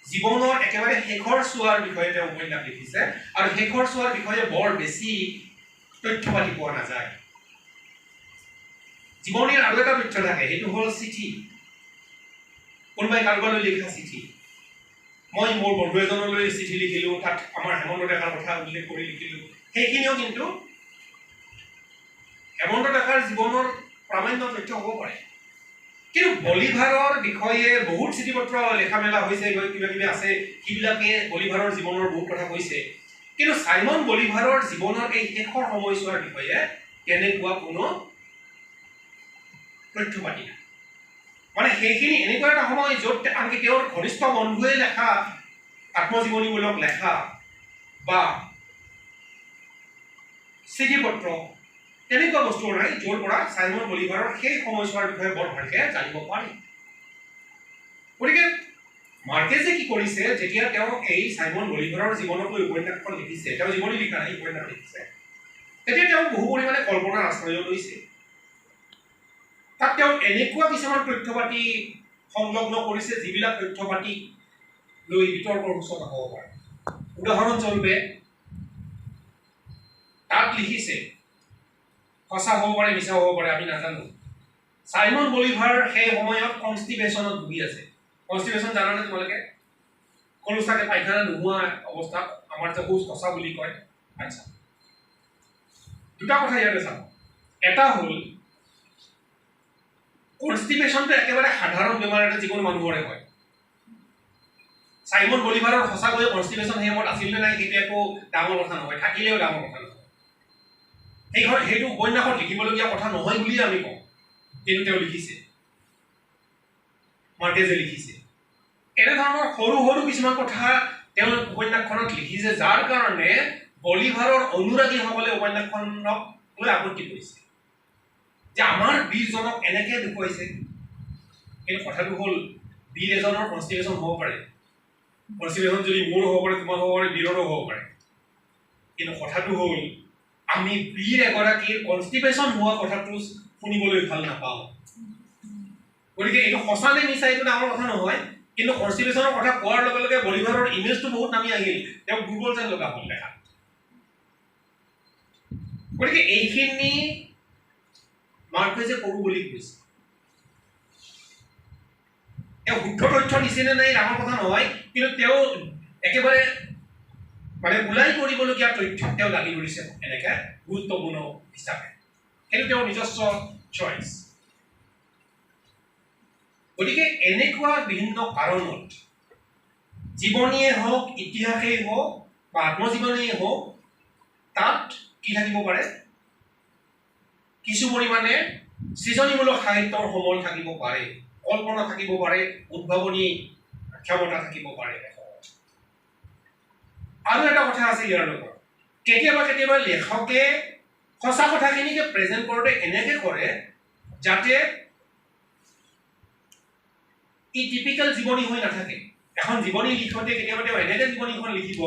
Speaker 1: জীৱনৰ একেবাৰে শেষৰ চোৱাৰ বিষয়ে তেওঁ উপন্যাস লিখিছে, আৰু শেষৰ চোৱাৰ বিষয়ে বৰ বেছি তথ্য পাতি পোৱা নাযায়। জীৱনীৰ আৰু এটা তথ্য থাকে, সেইটো হ'ল চিঠি, কোনোবাই কাৰোবালৈ লিখা চিঠি। মই মোৰ বন্ধু এজনলৈ চিঠি লিখিলোঁ, তাত আমাৰ হেমন্ত ডেকাৰ কথা উল্লেখ কৰি লিখিলোঁ। সেইখিনিও কিন্তু হেমন্ত ডেকাৰ জীৱনৰ প্ৰামাণ্য তথ্য হ'ব পাৰে। কিন্তু বলিভাৰৰ বিষয়ে বহুত চিঠি পত্ৰ লেখা মেলা হৈছে, কিবা কিবি আছে, সেইবিলাকে বলিভাৰৰ জীৱনৰ বহুত কথা কৈছে। কিন্তু চাইমন বলিভাৰৰ জীৱনৰ এই শেষৰ সময়ছোৱাৰ বিষয়ে তেনেকুৱা কোনো তথ্য পাতি নাই। মানে সেইখিনি এনেকুৱা এটা সময় য'ত আনকি তেওঁৰ ঘনিষ্ঠ বন্ধুৱে লেখা আত্মজীৱনীমূলক লেখা বা চিঠি পত্ৰ তেনেকুৱা বস্তু নাই য'ৰ পৰা চাইমন বলিভাৰৰ সেই সময়ছোৱাৰ বিষয়ে বৰ ভালকৈ জানিব পাৰি। গতিকে মাৰ্কেজে কি কৰিছে, যেতিয়া তেওঁ এই চাইমন বলিভাৰৰ জীৱনক লৈ উপন্যাসখন লিখিছে, তেওঁ জীৱনী লিখা নাই, উপন্যাস লিখিছে, তেতিয়া তেওঁ বহু পৰিমাণে কল্পনাৰ আশ্ৰয় লৈছে। তাত তেওঁ এনেকুৱা কিছুমান তথ্য পাতি সংলগ্ন কৰিছে যিবিলাক তথ্য পাতি লৈ বিতৰ্কৰ সূচনা হ'ব পাৰে। উদাহৰণস্বৰূপে তাত লিখিছে, সঁচা হ'ব পাৰে মিছা হ'ব পাৰে আমি নাজানো, চাইমন বলিভাৰ সেই সময়ত কনষ্টিপেশ্যনত ভুগি আছে। কনষ্টিপেশ্যন জানানে তোমালোকে? কলুচাকে পায়খানা নোহোৱা অৱস্থাত আমাৰ যে শৌচ সঁচা বুলি কয়। আচ্ছা, দুটা কথা ইয়াতে চাব। এটা হ'ল কনষ্টিপেশ্যনটো একেবাৰে সাধাৰণ বেমাৰ এটা যিকোনো মানুহৰে হয়। চাইমন বলিভাৰৰ সঁচাকৈয়ে কনষ্টিপেশ্যন সেই সময়ত আছিল নে নাই সেইটো একো ডাঙৰ কথা নহয়, থাকিলেও ডাঙৰ কথা নহয়। সেইটো উপন্যাসত লিখিবলগীয়া কথা নহয় বুলিয়ে আমি কওঁ, কিন্তু তেওঁ লিখিছে, মাৰ্কেজে লিখিছে। এনেধৰণৰ সৰু সৰু কিছুমান কথা তেওঁ উপন্যাসখনত লিখিছে, যাৰ কাৰণে বলিভাৰৰ অনুৰাগীসকলে উপন্যাসখনক লৈ আপত্তি কৰিছে যে আমাৰ বীৰজনক এনেকৈ দেখুৱাইছে। কিন্তু কথাটো হ'ল, বীৰ এজনৰ কনষ্টিপেশ্যন হ'ব পাৰে, কনষ্টিপেশ্যন যদি মোৰ হ'ব পাৰে, তোমাৰ হ'ব পাৰে, বীৰৰো হ'ব পাৰে। কিন্তু কথাটো হ'ল, আমি বীৰ এগৰাকীৰ কনষ্টিপেশ্যন হোৱা কথাটো শুনিবলৈ ভাল নাপাওঁ। গতিকে এইটো সঁচা নে মিছা এইটো ডাঙৰ কথা নহয়, কিন্তু কনষ্টিপেশ্যনৰ কথা কোৱাৰ লগে লগে বলিভাৰৰ ইমেজটো বহুত নামি আহিল, তেওঁক দুৰ্বল যেন লগা হ'ল দেখাত। গতিকে এইখিনি মাৰ্কেজে কৰোঁ বুলি কৈছে। তেওঁ শুদ্ধ তথ্য দিছে নে নাই ডাঙৰ কথা নহয়, কিন্তু তেওঁ একেবাৰে মানে ওলাই কৰিবলগীয়া তথ্যক তেওঁ দাঙি ধৰিছে এনেকৈ গুৰুত্বপূৰ্ণ হিচাপে। সেইটো তেওঁৰ নিজস্ব চইচ। গতিকে এনেকুৱা বিভিন্ন কাৰণত জীৱনীয়ে হওক, ইতিহাসেই হওক বা আত্মজীৱনীয়েই হওক, তাত কি থাকিব পাৰে, কিছু পৰিমাণে সৃজনীমূলক সাহিত্যৰ সমল থাকিব পাৰে, কল্পনা থাকিব পাৰে, উদ্ভাৱনী ক্ষমতা থাকিব পাৰে। আৰু এটা কথা আছে ইয়াৰ লগত, কেতিয়াবা কেতিয়াবা লেখকে সঁচা কথাখিনিকে প্ৰেজেণ্ট কৰোঁতে এনেকৈ কৰে যাতে ই টিপিকেল জীৱনী হৈ নাথাকে। এখন জীৱনী লিখোঁতে কেতিয়াবা তেওঁ এনেকৈ জীৱনীখন লিখিব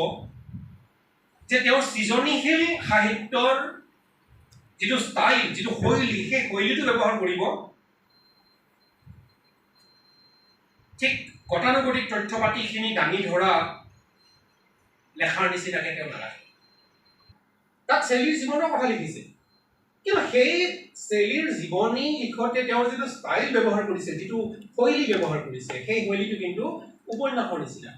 Speaker 1: যে তেওঁৰ সৃজনীশীল সাহিত্যৰ যিটো ষ্টাইল, যিটো শৈলী, সেই শৈলীটো ব্যৱহাৰ কৰিব। ঠিক গতানুগতিক তথ্য পাতিখিনি দাঙি ধৰা লেখাৰ নিচিনাকৈ তেওঁ নাৰাখে। তাত চেলিৰ জীৱনৰ কথা লিখিছে, কিন্তু সেই চেলিৰ জীৱনী লিখোঁতে তেওঁৰ যিটো ষ্টাইল ব্যৱহাৰ কৰিছে, যিটো শৈলী ব্যৱহাৰ কৰিছে, সেই শৈলীটো কিন্তু উপন্যাসৰ নিচিনা।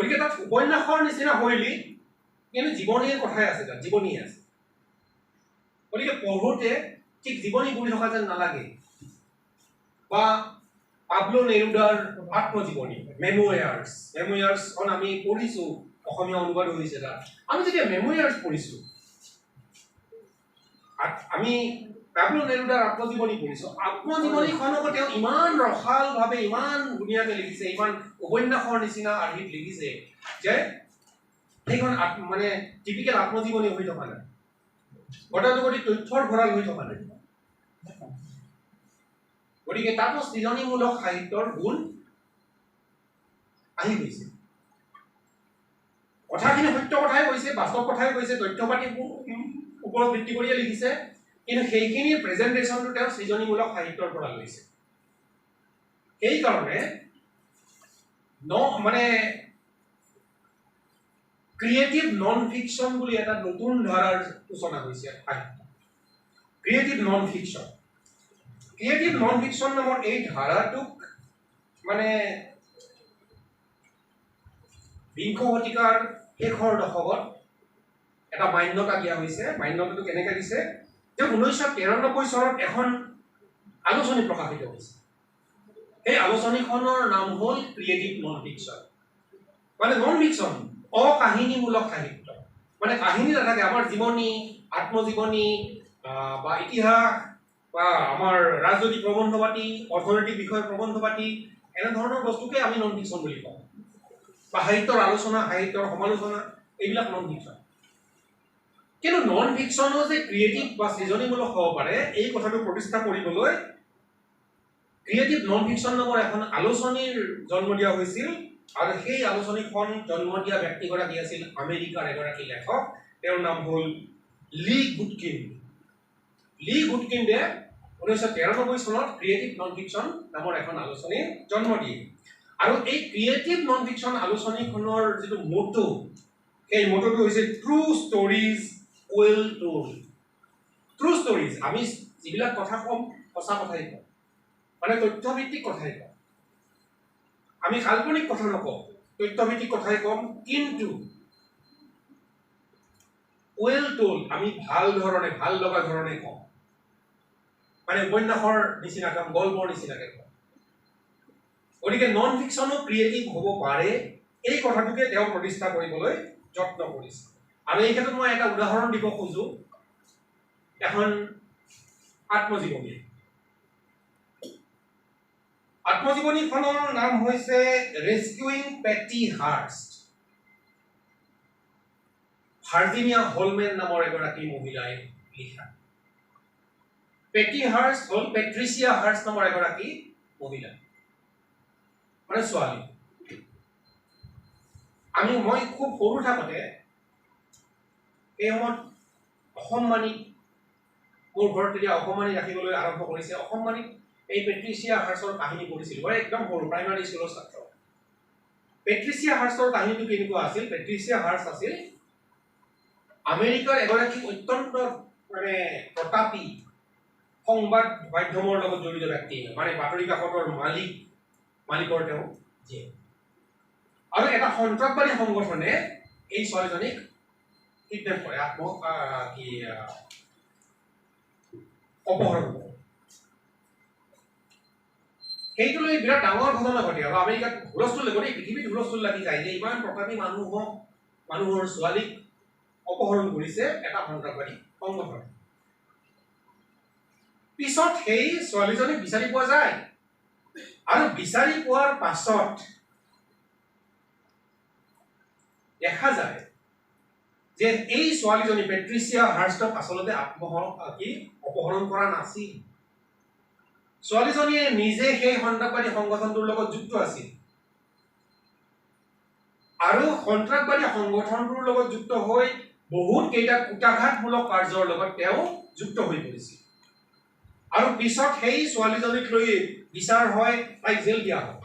Speaker 1: গতিকে তাত উপন্যাসৰ নিচিনা শৈলী, কিন্তু জীৱনীৰ কথাই আছে, তাত জীৱনীয়ে আছে। গতিকে পঢ়োঁতে ঠিক জীৱনী পঢ়ি থকা যেন নালাগে। বা পাবলো নেৰুডাৰ আত্মজীৱনী মেমোয়াৰ্ছ, মেমোয়াৰ্ছখন আমি পঢ়িছোঁ, অসমীয়া অনুবাদ হৈছে তাত। আমি যেতিয়া মেমোয়াৰ্ছ পঢ়িছোঁ, আমি পাবলো নেৰুডাৰ আত্মজীৱনী পঢ়িছোঁ, আত্মজীৱনীখনকো তেওঁ ইমান ৰসালভাৱে ইমান ধুনীয়াকৈ লিখিছে, ইমান উপন্যাসৰ নিচিনা আৰ্হিত লিখিছে যে সেইখন মানে টিপিকেল আত্মজীৱনী হৈ থকা নাই, গতানুগতিক তথ্যৰ ভঁৰাল হৈ থকা নাই। গতিকে তাতো সৃজনীমূলক সাহিত্যৰ গুণ আহি গৈছে। কথাখিনি সত্য কথাই কৈছে, বাস্তৱ কথাই কৈছে, তথ্য পাতি ওপৰত ভিত্তি কৰিয়ে লিখিছে, কিন্তু সেইখিনিৰ প্ৰেজেণ্টেশ্যনটো তেওঁ সৃজনীমূলক সাহিত্যৰ পৰা লৈছে। সেইকাৰণে মানে ক্ৰিয়েটিভ নন ফিকশ্যন বুলি এটা নতুন ধাৰাৰ সূচনা হৈছে সাহিত্য। Creative non fiction, creative non fiction নামৰ এই ধাৰাটোক মানে বিংশ শতিকাৰ শেষৰ দশকত এটা মান্যতা দিয়া হৈছে। মান্যতাটো কেনেকৈ দিছে যে 1993 চনত এখন আলোচনী প্ৰকাশিত হৈছে। সেই আলোচনীখনৰ নাম হ'ল ক্ৰিয়েটিভ নন ফিকশ্যন। মানে নন ফিকশ্যন, অকাহিনীমূলক সাহিত্য, মানে কাহিনী নাথাকে। আমাৰ জীৱনী, আত্মজীৱনী বা ইতিহাস বা আমাৰ ৰাজনৈতিক প্ৰবন্ধ পাতি, অৰ্থনৈতিক বিষয়ৰ প্ৰবন্ধ পাতি, এনেধৰণৰ বস্তুকে আমি নন ফিকশ্যন বুলি কওঁ। বা সাহিত্যৰ আলোচনা, সাহিত্যৰ সমালোচনা, এইবিলাক নন ফিকশ্যন। কিন্তু নন ফিকশ্যনো যে ক্ৰিয়েটিভ বা সৃজনীমূলক হ'ব পাৰে, এই কথাটো প্ৰতিষ্ঠা কৰিবলৈ ক্ৰিয়েটিভ নন ফিকশ্যন নামৰ এখন আলোচনীৰ জন্ম দিয়া হৈছিল। আৰু সেই আলোচনীখন জন্ম দিয়া ব্যক্তিগৰাকী আছিল আমেৰিকাৰ এগৰাকী লেখক, তেওঁৰ নাম হ'ল লি গুডকিন। লি গুডকিন্দে 1993 চনত ক্ৰিয়েটিভ নন ফিকশ্যন নামৰ এখন আলোচনীৰ জন্ম দিয়ে। আৰু এই ক্ৰিয়েটিভ নন ফিকশ্যন আলোচনীখনৰ যিটো মটো, সেই মটোটো হৈছে true stories well told. True stories, আমি যিবিলাক কথা ক'ম সঁচা কথাই কম, মানে তথ্যভিত্তিক কথাই কম, আমি কাল্পনিক কথা নকওঁ, তথ্যভিত্তিক কথাই ক'ম, কিন্তু ৱেল টোল্ড, আমি ভাল ধৰণে, ভাল লগা ধৰণে কম, মানে উপন্যাসৰ নিচিনাকৈ কম, গল্পৰ নিচিনাকৈ কম। গতিকে নন ফিকশ্যনো ক্ৰিয়েটিভ হ'ব পাৰে, এই কথাটোকে তেওঁ প্ৰতিষ্ঠা কৰিবলৈ যত্ন কৰিছে। আৰু এই ক্ষেত্ৰত মই এটা উদাহৰণ দিব খোজোঁ, এখন আত্মজীৱনী। আত্মজীৱনীখনৰ নাম হৈছে ৰেস্কিউইং পেটি হাৰ্ষ্ট। ভাৰ্জিনিয়া হলমেন নামৰ এগৰাকী মহিলাই লিখা। পেটি হাৰ্ষ্ট হ'ল পেট্ৰিচিয়া হাৰ্ষ্ট নামৰ এগৰাকী মহিলা, মানে ছোৱালী। মই খুব সৰু থাকোঁতে সেই সময়ত অসমবাণীত, মোৰ ঘৰত তেতিয়া অসমবাণী ৰাখিবলৈ আৰম্ভ কৰিছে, অসমবাণীত এই পেট্ৰিচিয়া হাৰ্ষ্টৰ কাহিনী পঢ়িছিলোঁ। মই একদম সৰু, প্ৰাইমাৰী স্কুলৰ ছাত্ৰ। পেট্ৰিচিয়া হাৰ্ষ্টৰ কাহিনীটো কেনেকুৱা আছিল? পেট্ৰিচিয়া হাৰ্ষ্ট আছিল আমেৰিকাৰ এগৰাকী অত্যন্ত মানে প্ৰতাপী সংবাদ মাধ্যমৰ লগত জড়িত ব্যক্তি, মানে বাতৰি কাকতৰ মালিকৰ তেওঁ জীয়েক। আৰু এটা সন্ত্ৰাসবাদী সংগঠনে এই ছোৱালীজনীক কিডনেপ কৰে, অপহৰণ কৰে। সেইটো লৈ বিৰাট ডাঙৰ ঘটনা ঘটে আৰু আমেৰিকাত হুলস্থুল, গোটেই পৃথিৱীত হুলস্থুল লাগি যায় যে ইমান প্ৰতাপী মানুহৰ ছোৱালীক অপহৰণ কৰিছে এটা সন্ত্ৰাসবাদী সংগঠনে। পিছত সেই ছোৱালীজনীক বিচাৰি পোৱা যায় আৰু বিচাৰি পোৱাৰ পাছত দেখা যায় যে এই ছোৱালীজনী পেট্ৰিচিয়া হাৰ্ষ্টক আচলতে অপহৰণ কৰা নাছিল। ছোৱালীজনীয়ে নিজে সেই সন্ত্ৰাসবাদী সংগঠনটোৰ লগত যুক্ত আছিল আৰু সন্ত্ৰাসবাদী সংগঠনটোৰ লগত যুক্ত হৈ বহুত কেইটা কূটাঘাতমূলক কাৰ্যৰ লগত তেওঁ যুক্ত হৈ পৰিছিল। আৰু পিছত সেই ছোৱালীজনীক লৈ বিচাৰ হয়, তাইক জেল দিয়া হয়।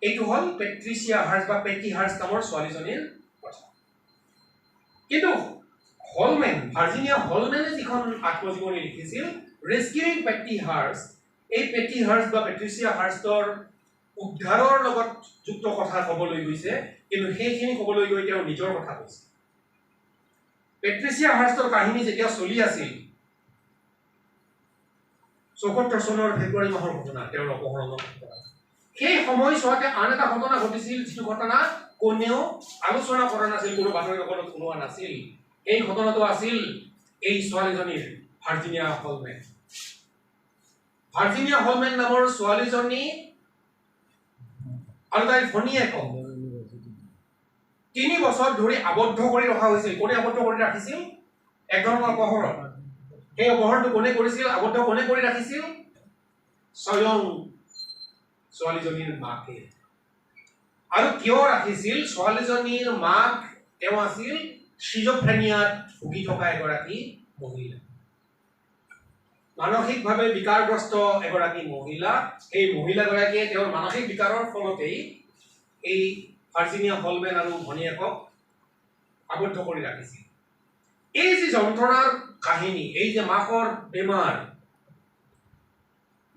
Speaker 1: এইটো হ'ল পেট্ৰিচিয়া হাৰ্ষ্ট বা পেটি হাৰ্ষ্ট নামৰ ছোৱালীজনীৰ কথা। কিন্তু হলমেন, ভাৰ্জিনিয়া হলমেনে যিখন আত্মজীৱনী লিখিছিল ৰেস্কিউইং পেটি হাৰ্ষ্ট, এই পেটি হাৰ্ষ্ট বা পেট্ৰিচিয়া হাৰ্ষ্টৰ উদ্ধাৰৰ লগত যুক্ত কথা ক'বলৈ গৈছে, কিন্তু সেইখিনি ক'বলৈ গৈ তেওঁ নিজৰ কথা কৈছে। পেট্ৰিচিয়া হাৰ্ষ্টৰ কাহিনী যেতিয়া চলি আছিল 74 চনৰ ফেব্ৰুৱাৰী মাহৰ ঘটনা, তেওঁৰ অপহৰণৰ ঘটনা, সেই সময়ছোৱাতে আন এটা ঘটনা ঘটিছিল, যিটো ঘটনা কোনেও আলোচনা কৰা নাছিল, কোনো বাতৰি কাকতত ওলোৱা নাছিল। এই ঘটনাটো আছিল এই ছোৱালীজনীৰ, ভাৰ্জিনিয়া হলমেন। ভাৰ্জিনিয়া হলমেন নামৰ ছোৱালীজনী আৰু তাইৰ ভনীয়েকক 3 বছৰ ধৰি আবদ্ধ কৰি ৰখা হৈছিল। কোনে আবদ্ধ কৰি ৰাখিছিল? এক ধৰণৰ অপহৰণ। সেই অপহৰণটো কোনে কৰিছিল? আবদ্ধ কোনে কৰি ৰাখিছিল? স্বয়ং ছোৱালীজনীৰ মাকে। আৰু কিয় ৰাখিছিল? ছোৱালীজনীৰ মাক তেওঁ আছিল সিজোফ্ৰেনিয়াত ভুগি থকা এগৰাকী মহিলা, মানসিকভাৱে বিকাৰগ্ৰস্ত এগৰাকী মহিলা। এই মহিলাগৰাকীয়ে তেওঁৰ মানসিক বিকাৰৰ ফলতেই এই ভাৰ্জিনিয়া হলমেন আৰু ভনীয়েকক আবদ্ধ কৰি ৰাখিছিল। এই যি যন্ত্ৰণাৰ কাহিনী, এই যে মাকৰ বেমাৰ,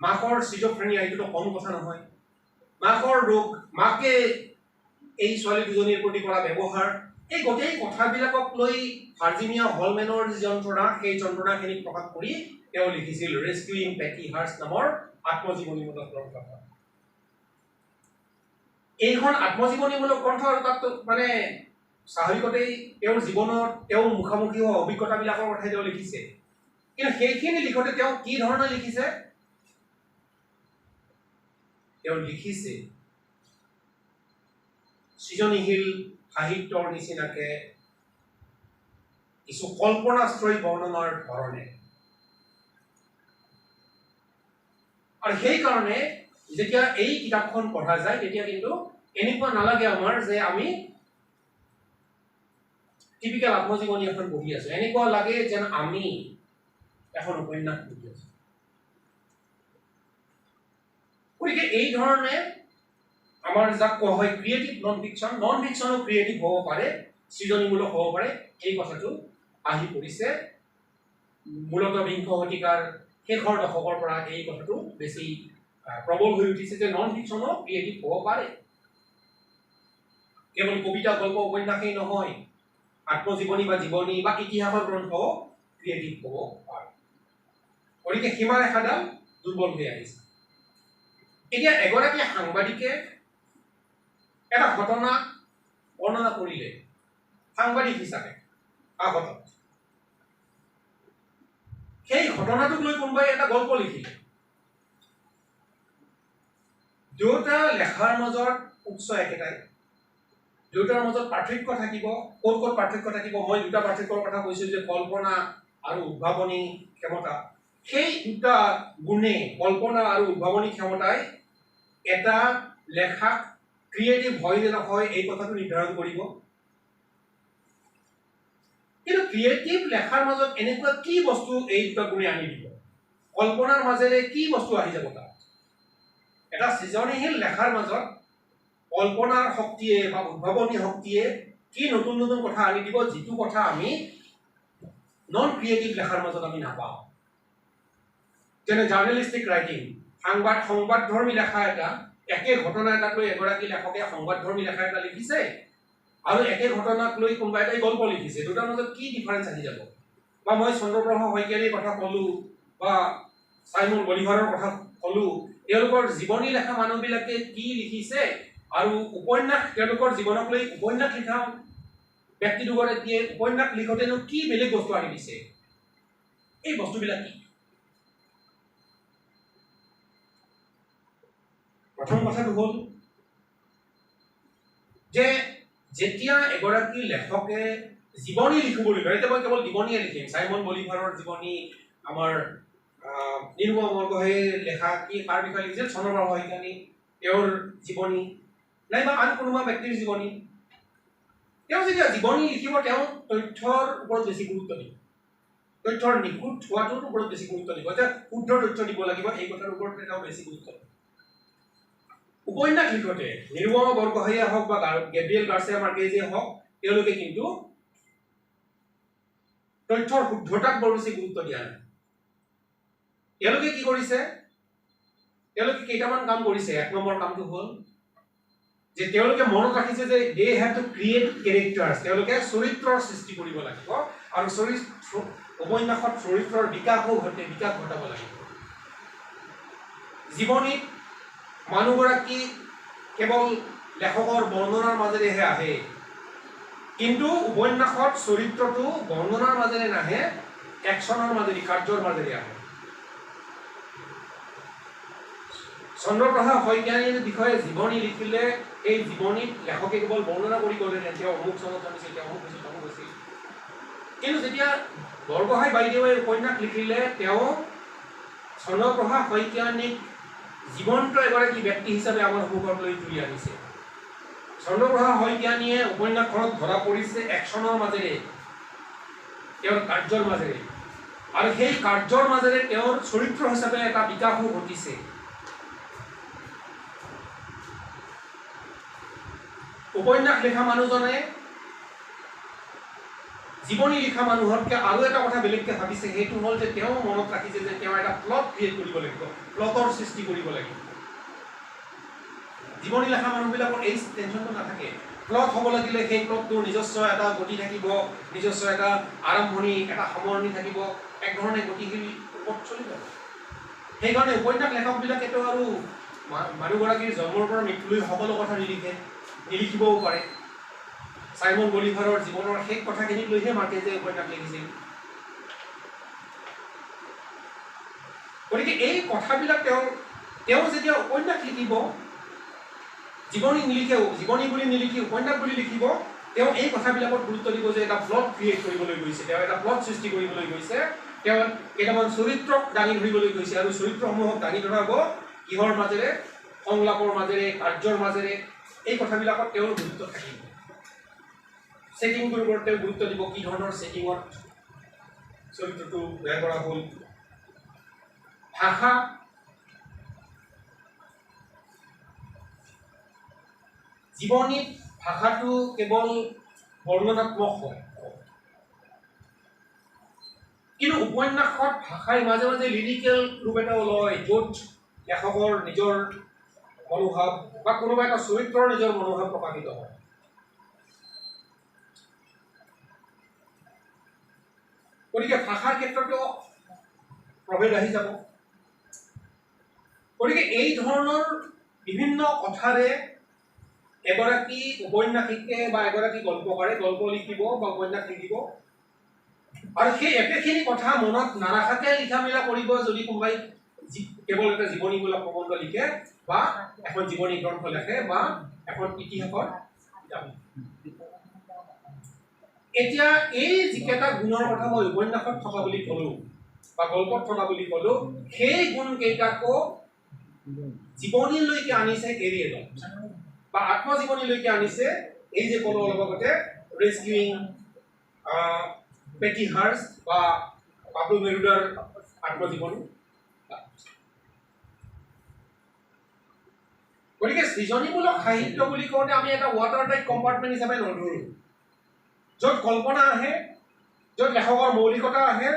Speaker 1: মাকৰ সিজোফ্ৰেনিয়া, এইটোতো কম কথা নহয়। মাকৰ ৰোগ, মাকে এই ছোৱালী দুজনীৰ প্ৰতি কৰা ব্যৱহাৰ, এই গোটেই কথাবিলাকক লৈ ভাৰ্জিনিয়া হলমেনৰ যি যন্ত্ৰণা, সেই যন্ত্ৰণাখিনিক প্ৰকাশ কৰি তেওঁ লিখিছিল ৰেস্কিউইং পেটি হাৰ্ষ্ট নামৰ আত্মজীৱনীমূলক গ্ৰন্থখন। এইখন আত্মজীৱনীমূলক গ্ৰন্থ আৰু তাত মানে স্বাভাৱিকতেই তেওঁৰ জীৱনত তেওঁ মুখামুখি হোৱা অভিজ্ঞতাবিলাকৰ কথাই তেওঁ লিখিছে। কিন্তু সেইখিনি লিখোঁতে তেওঁ কি ধৰণে লিখিছে? তেওঁ লিখিছে সৃজনশীল সাহিত্যৰ নিচিনাকে কিছু কল্পনাশ্ৰয়ী বৰ্ণনাৰ ধৰণে। আৰু সেইকাৰণে যেতিয়া এই কিতাপখন পঢ়া যায় তেতিয়া কিন্তু এনেকুৱা নালাগে আমাৰ যে আমি টিপিকেল আত্মজীৱনী এখন পঢ়ি আছো, এনেকুৱা লাগে যেন আমি এখন উপন্যাস পঢ়ি আছো। গতিকে এই ধৰণে আমাৰ যাক কোৱা হয় ক্ৰিয়েটিভ নন ফিকশ্যন, নন ফিকশ্যনো ক্ৰিয়েটিভ হ'ব পাৰে, সৃজনীমূলক হ'ব পাৰে, এই কথাটো আহি পৰিছে। মূলতঃ বিংশ শতিকাৰ শেষৰ দশকৰ পৰা এই কথাটো বেছি প্ৰবল হৈ উঠিছে যে নন ফিকশ্যনো ক্ৰিয়েটিভ হ'ব পাৰে। কেৱল কবিতা, গল্প, উপন্যাসেই নহয়, আত্মজীৱনী বা জীৱনী বা ইতিহাসৰ গ্ৰন্থও ক্ৰিয়েটিভ হ'ব পাৰে। গতিকে সীমাৰেখাডাল দুৰ্বল হৈ আহিছে। এতিয়া এগৰাকী সাংবাদিকে এটা ঘটনা বৰ্ণনা কৰিলে সাংবাদিক হিচাপে কাকতত, সেই ঘটনাটোক লৈ কোনোবাই এটা গল্প লিখিলে, দুয়োটা লেখাৰ মাজত উৎস একেটাই, দুয়োটাৰ মাজত পাৰ্থক্য থাকিব। ক'ত ক'ত পাৰ্থক্য থাকিব? মই দুটা পাৰ্থক্যৰ কথা কৈছোঁ যে কল্পনা আৰু উদ্ভাৱনী ক্ষমতা, সেই দুটা গুণে, কল্পনা আৰু উদ্ভাৱনী ক্ষমতাই এটা লেখাক ক্ৰিয়েটিভ হয় নে নহয় এই কথাটো নিৰ্ধাৰণ কৰিব। কিন্তু ক্ৰিয়েটিভ লেখাৰ মাজত এনেকুৱা কি বস্তু এই দুটা গুণে আনি দিব? কল্পনাৰ মাজেৰে কি বস্তু আহি যাব তাত? এটা সৃজনশীল লেখাৰ মাজত কল্পনাৰ শক্তিয়ে বা উদ্ভাৱনী শক্তিয়ে কি নতুন নতুন কথা আনি দিব, যিটো কথা আমি নন ক্ৰিয়েটিভ লেখাৰ মাজত আমি নাপাওঁ। যেনে জাৰ্নেলিষ্টিক ৰাইটিং, সংবাদধৰ্মী লেখা এটা, একে ঘটনা এটাক লৈ এগৰাকী লেখকে সংবাদধৰ্মী লেখা এটা লিখিছে আৰু একে ঘটনাক লৈ কোনোবা এটাই গল্প লিখিছে, দুটাৰ মাজত কি ডিফাৰেঞ্চ আহি যাব? বা মই চন্দ্ৰপ্ৰভা শইকীয়ানীৰ কথা ক'লোঁ বা চাইমন বলিভাৰৰ কথা ক'লোঁ, তেওঁলোকৰ জীৱনী লেখা মানুহবিলাকে কি লিখিছে আৰু উপন্যাস, তেওঁলোকৰ জীৱনক লৈ উপন্যাস লিখা ব্যক্তি দুগৰাকীয়ে উপন্যাস লিখোঁতেনো কি বেলেগ বস্তু আনি দিছে, এই বস্তুবিলাক কি? প্ৰথম কথাটো হ'ল যে যেতিয়া এগৰাকী লেখকে জীৱনী লিখিবলৈ লয়, এতিয়া মই কেৱল জীৱনীয়ে লিখিম, চাইমন বলিভাৰৰ জীৱনী, আমাৰ নিৰুপমা বৰগোহাঁইৰ লেখা কি কাৰ বিষয়ে লিখিছিল, চন্দ্ৰপ্ৰভা শইকীয়ানী তেওঁৰ জীৱনী, নাইবা আন কোনোবা ব্যক্তিৰ জীৱনী, তেওঁ যেতিয়া জীৱনী লিখিব তেওঁ তথ্যৰ ওপৰত বেছি গুৰুত্ব দিব, তথ্যৰ নিখুঁত হোৱাটোৰ ওপৰত বেছি গুৰুত্ব দিব, যে শুদ্ধ তথ্য দিব লাগিব এই কথাৰ ওপৰত তেওঁ বেছি গুৰুত্ব দিব। উপন্যাস লিখোঁতে নিৰুপমা বৰগোহাঁইয়ে হওক বা গেব্ৰিয়েল গাৰ্চিয়া মাৰ্কেজে হওক, তেওঁলোকে কিন্তু তথ্যৰ শুদ্ধতাক বৰ বেছি গুৰুত্ব দিয়া নাই। তেওঁলোকে কি কৰিছে, তেওঁলোকে কেইটামান কাম কৰিছে। এক নম্বৰ কামটো হ'ল যে তেওঁলোকে মনত ৰাখিছে যে they have to create characters, তেওঁলোকে চৰিত্ৰৰ সৃষ্টি কৰিব লাগিব আৰু চৰিত্ৰ উপন্যাসত চৰিত্ৰৰ বিকাশো ঘটে, বিকাশ ঘটাব লাগিব। জীৱনীত মানুহগৰাকী কেৱল লেখকৰ বৰ্ণনাৰ মাজেৰেহে আহে, কিন্তু উপন্যাসত চৰিত্ৰটো বৰ্ণনাৰ মাজেৰে নাহে, একশ্যনৰ মাজেৰে, কাৰ্যৰ মাজেৰে আহে। চন্দ্ৰপ্ৰভা শইকীয়ানীৰ বিষয়ে জীৱনী লিখিলে এই জীৱনীত লেখকে কেৱল বৰ্ণনা কৰি গ'লে তেওঁ অমুক চনত জন্মিছিল, তেওঁ অমুক হৈছিল, তমুক হৈছিল। কিন্তু যেতিয়া বৰগোহাঁই বাইদেৱে উপন্যাস লিখিলে, তেওঁ চন্দ্ৰপ্ৰভা শইকীয়ানীক জীৱন্ত এগৰাকী ব্যক্তি হিচাপে আমাৰ সন্মুখলৈ তুলি আনিছে। চন্দ্ৰপ্ৰভা শইকীয়ানীয়ে উপন্যাসখনত ধৰা পৰিছে একশ্যনৰ মাজেৰে, তেওঁৰ কাৰ্যৰ মাজেৰে, আৰু সেই কাৰ্যৰ মাজেৰে তেওঁৰ চৰিত্ৰ হিচাপে এটা বিকাশো ঘটিছে। উপন্যাস লিখা মানুহজনে জীৱনী লিখা মানুহতকৈ আৰু এটা কথা বেলেগকৈ ভাবিছে, সেইটো হ'ল যে তেওঁ মনত ৰাখিছে যে তেওঁ এটা প্লট ক্ৰিয়েট কৰিব লাগিব, প্লটৰ সৃষ্টি কৰিব লাগিব। জীৱনী লিখা মানুহবিলাকৰ এই টেনশ্যনটো নাথাকে। প্লট হ'ব লাগিলে সেই প্লটটোৰ নিজস্ব এটা গতি থাকিব, নিজস্ব এটা আৰম্ভণি, এটা সামৰণি থাকিব, এক ধৰণে গতিশীল ৰূপত চলি যাব। সেইকাৰণে উপন্যাস লেখকবিলাকেতো আৰু মানুহগৰাকীৰ জন্মৰ পৰা মৃত্যুলৈ সকলো কথা নিলিখে, নিলিখিবও পাৰে। চাইমন বলিভাৰৰ জীৱনৰ শেষ কথাখিনিক লৈহে মাৰ্কেজে উপন্যাস লিখিছিল। গতিকে এই কথাবিলাক তেওঁ যেতিয়া উপন্যাস লিখিব, জীৱনী নিলিখেও, জীৱনী বুলি নিলিখি উপন্যাস বুলি লিখিব, তেওঁ এই কথাবিলাকত গুৰুত্ব দিব যে এটা প্লট ক্ৰিয়েট কৰিবলৈ গৈছে, তেওঁ এটা প্লট সৃষ্টি কৰিবলৈ গৈছে, তেওঁ কেইটামান চৰিত্ৰক দাঙি ধৰিবলৈ গৈছে, আৰু চৰিত্ৰসমূহক দাঙি ধৰাব কিহৰ মাজেৰে, সংলাপৰ মাজেৰে, কাৰ্যৰ মাজেৰে। এই কথাবিলাকত তেওঁৰ গুৰুত্ব থাকিব। ছেটিংটোৰ ওপৰত তেওঁ গুৰুত্ব দিব, কি ধৰণৰ ছেটিঙত চৰিত্ৰটো তৈয়াৰ কৰা হ'ল। ভাষা, জীৱনীত ভাষাটো কেৱল বৰ্ণনাত্মক হয়, কিন্তু উপন্যাসত ভাষাই মাজে মাজে লিৰিকেল ৰূপ এটাও লয়, য'ত লেখকৰ নিজৰ মনোভাৱ বা কোনোবা এটা চৰিত্ৰৰ নিজৰ মনোভাৱ প্ৰকাশিত হয়। গতিকে ভাষাৰ ক্ষেত্ৰতো প্ৰভেদ আহি যাব। গতিকে এই ধৰণৰ বিভিন্ন কথাৰে এগৰাকী উপন্যাসিকে বা এগৰাকী গল্পকাৰে গল্প লিখিব বা উপন্যাস লিখিব, আৰু সেই একেখিনি কথা মনত নাৰাখাকে লিখা মেলা কৰিব যদি কোনোবাই কেৱল এটা জীৱনীমূলক প্ৰবন্ধ লিখে বা এখন জীৱনী গ্ৰন্থ লেখে বা এখন ইতিহাসৰ কিতাপ। এতিয়া এই যিকেইটা গুণৰ কথা মই উপন্যাসত থকা বুলি ক'লো বা গল্পত থকা বুলি ক'লো, সেই গুণকেইটাকো জীৱনীলৈকে আনিছে এৰিয়েলত বা আত্মজীৱনীলৈকে আনিছে। এই যে ক'লো অলপ আগতে ৰেস্কিউইং পেটি হাৰ্ষ্ট বা পাব্লো নেৰুডাৰ আত্মজীৱনী। গতিকে সৃজনীমূলক সাহিত্য বুলি কওঁতে আমি এটা ৱাটাৰ টাইট কম্পাৰ্টমেণ্ট হিচাপে নধৰোঁ, য'ত কল্পনা আহে, য'ত লেখকৰ মৌলিকতা আহে,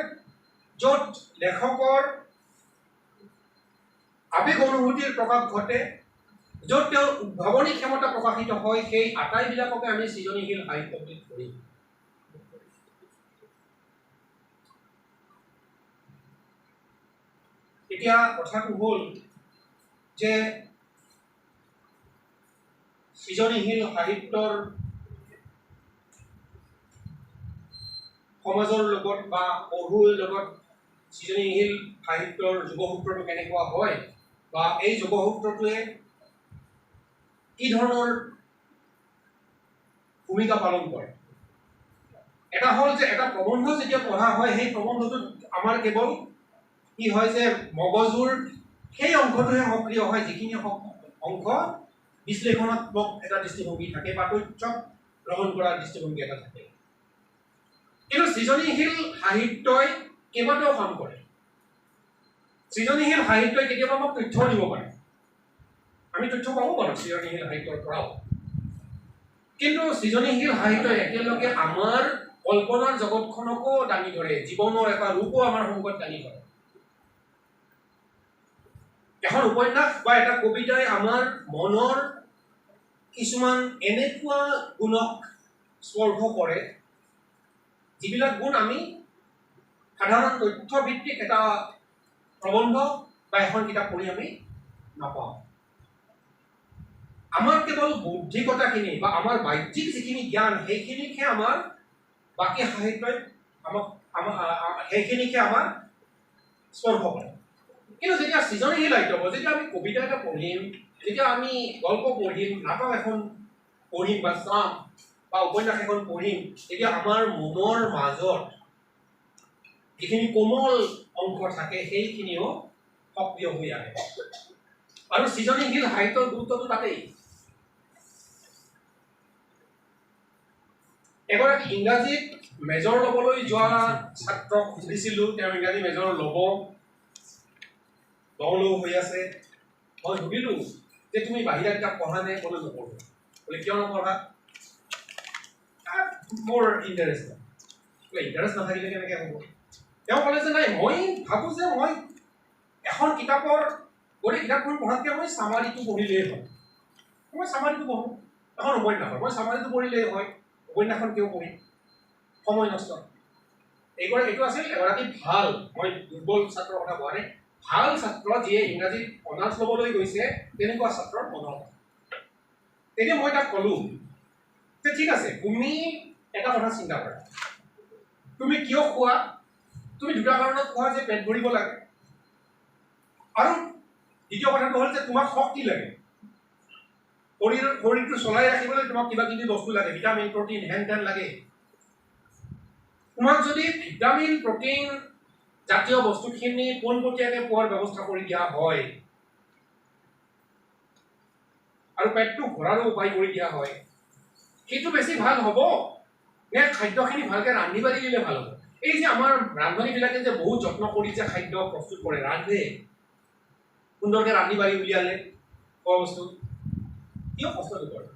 Speaker 1: য'ত লেখকৰ আৱেগ অনুভূতিৰ প্ৰকাশ ঘটে, য'ত তেওঁৰ উদ্ভাৱনী ক্ষমতা প্ৰকাশিত হয়, সেই আটাইবিলাককে আমি সৃজনীশীল সাহিত্য বুলি ধৰিম। এতিয়া কথাটো হ'ল যে সৃজনীশীল সাহিত্যৰ সমাজৰ লগত বা পঢ়ুৱৈৰ লগত সৃজনীশীল সাহিত্যৰ যোগসূত্ৰটো কেনেকুৱা হয় বা এই যোগসূত্ৰটোৱে কি ধৰণৰ ভূমিকা পালন কৰে। এটা হ'ল যে এটা প্ৰবন্ধ যেতিয়া পঢ়া হয়, সেই প্ৰবন্ধটোত আমাৰ কেৱল কি হয় যে মগজুৰ সেই অংশটোহে সক্ৰিয় হয় যিখিনি অংশ বিশ্লেষণাত্মক এটা দৃষ্টিভংগী থাকে বা তথ্য গ্ৰহণ কৰাৰ দৃষ্টিভংগী এটা থাকে। কিন্তু সৃজনীশীল সাহিত্যই কেইবাটাও কাম কৰে। সৃজনীশীল সাহিত্যই কেতিয়াবা আমাক তথ্যও দিব পাৰে, আমি তথ্য পাব পাৰোঁ সৃজনীশীল সাহিত্যৰ পৰাও, কিন্তু সৃজনীশীল সাহিত্যই একেলগে আমাৰ কল্পনাৰ জগতখনকো দাঙি ধৰে, জীৱনৰ এটা ৰূপো আমাৰ সন্মুখত দাঙি ধৰে। এখন উপন্যাস বা এটা কবিতাই আমাৰ মনৰ কিছুমান এনেকুৱা গুণক স্পৰ্শ কৰে যিবিলাক গুণ আমি সাধাৰণ তথ্যভিত্তিক এটা প্ৰবন্ধ বা এখন কিতাপ পঢ়ি আমি নাপাওঁ। আমাৰ কেৱল বৌদ্ধিকতাখিনি বা আমাৰ বাহ্যিক যিখিনি জ্ঞান সেইখিনিকহে আমাৰ বাকী সাহিত্যই আমাক সেইখিনিকহে আমাৰ স্পৰ্শ কৰে। কিন্তু যেতিয়া সৃজনশীল সাহিত্য হ'ব, যেতিয়া আমি কবিতা এটা পঢ়িম, যেতিয়া আমি গল্প পঢ়িম, নাটক এখন পঢ়িম বা চাম বা উপন্যাস এখন পঢ়িম, তেতিয়া আমাৰ মনৰ মাজত যিখিনি কোমল অংশ থাকে সেইখিনিও সক্ৰিয় হৈ আহে। আৰু সৃজনশীল সাহিত্যৰ গুৰুত্বটো তাতেই। এগৰাকী ইংৰাজীত মেজৰ ল'বলৈ যোৱা ছাত্ৰক সুধিছিলোঁ, তেওঁ ইংৰাজী মেজৰ ল'ব লওঁ হৈ আছে। মই সুধিলোঁ যে তুমি বাহিৰা কিতাপ পঢ়া নে? ক'লে নপঢ়ো। বোলে কিয় নপঢ়া? মোৰ ইণ্টাৰেষ্ট নাই। বোলে ইণ্টাৰেষ্ট নাথাকিলে কেনেকৈ হ'ব? তেওঁ ক'লে যে নাই, মই ভাবোঁ যে মই এখন কিতাপৰ গোটেই কিতাপখন পঢ়াতকৈ মই চামাৰিটো পঢ়িলেই হয়। মই চামাৰিটো পঢ়োঁ, এখন উপন্যাসৰ মই চামাৰিটো পঢ়িলেই হয়, উপন্যাসখন কিয় পঢ়িম, সময় নষ্ট। এইটো আছিল এগৰাকী ভাল, মই দুৰ্বল ছাত্ৰৰ কথা কোৱা নাই, ভাল ছাত্ৰ যিয়ে ইংৰাজীত অনাৰ্ছ ল'বলৈ গৈছে তেনেকুৱা ছাত্ৰৰ মনৰ কথা। তেতিয়া মই তাক ক'লোঁ যে ঠিক আছে, তুমি এটা কথা চিন্তা কৰা, তুমি কিয় খোৱা? তুমি দুটা কাৰণত খোৱা, যে পেট ভৰিব লাগে আৰু দ্বিতীয় কথাটো হ'ল যে তোমাক শক্তি লাগে, শৰীৰটো চলাই ৰাখিবলৈ তোমাক কিবা কিবি বস্তু লাগে, ভিটামিন, প্ৰটিন, হেন তেন লাগে। তোমাক যদি ভিটামিন, প্ৰটিন জাতীয় বস্তুখিনি পোনপটীয়াকৈ পোৱাৰ ব্যৱস্থা কৰি দিয়া হয় আৰু পেটটো ভৰাৰো উপায় কৰি দিয়া হয়, সেইটো বেছি ভাল হ'ব নে খাদ্যখিনি ভালকৈ ৰান্ধি বাঢ়ি দিলে ভাল হ'ব? এই যে আমাৰ ৰান্ধনীবিলাকে যে বহুত যত্ন কৰি যে খাদ্য প্ৰস্তুত কৰে, ৰান্ধে সুন্দৰকৈ ৰান্ধি বাঢ়ি উলিয়ালে খোৱা বস্তু, কিয় কষ্টটো কৰে?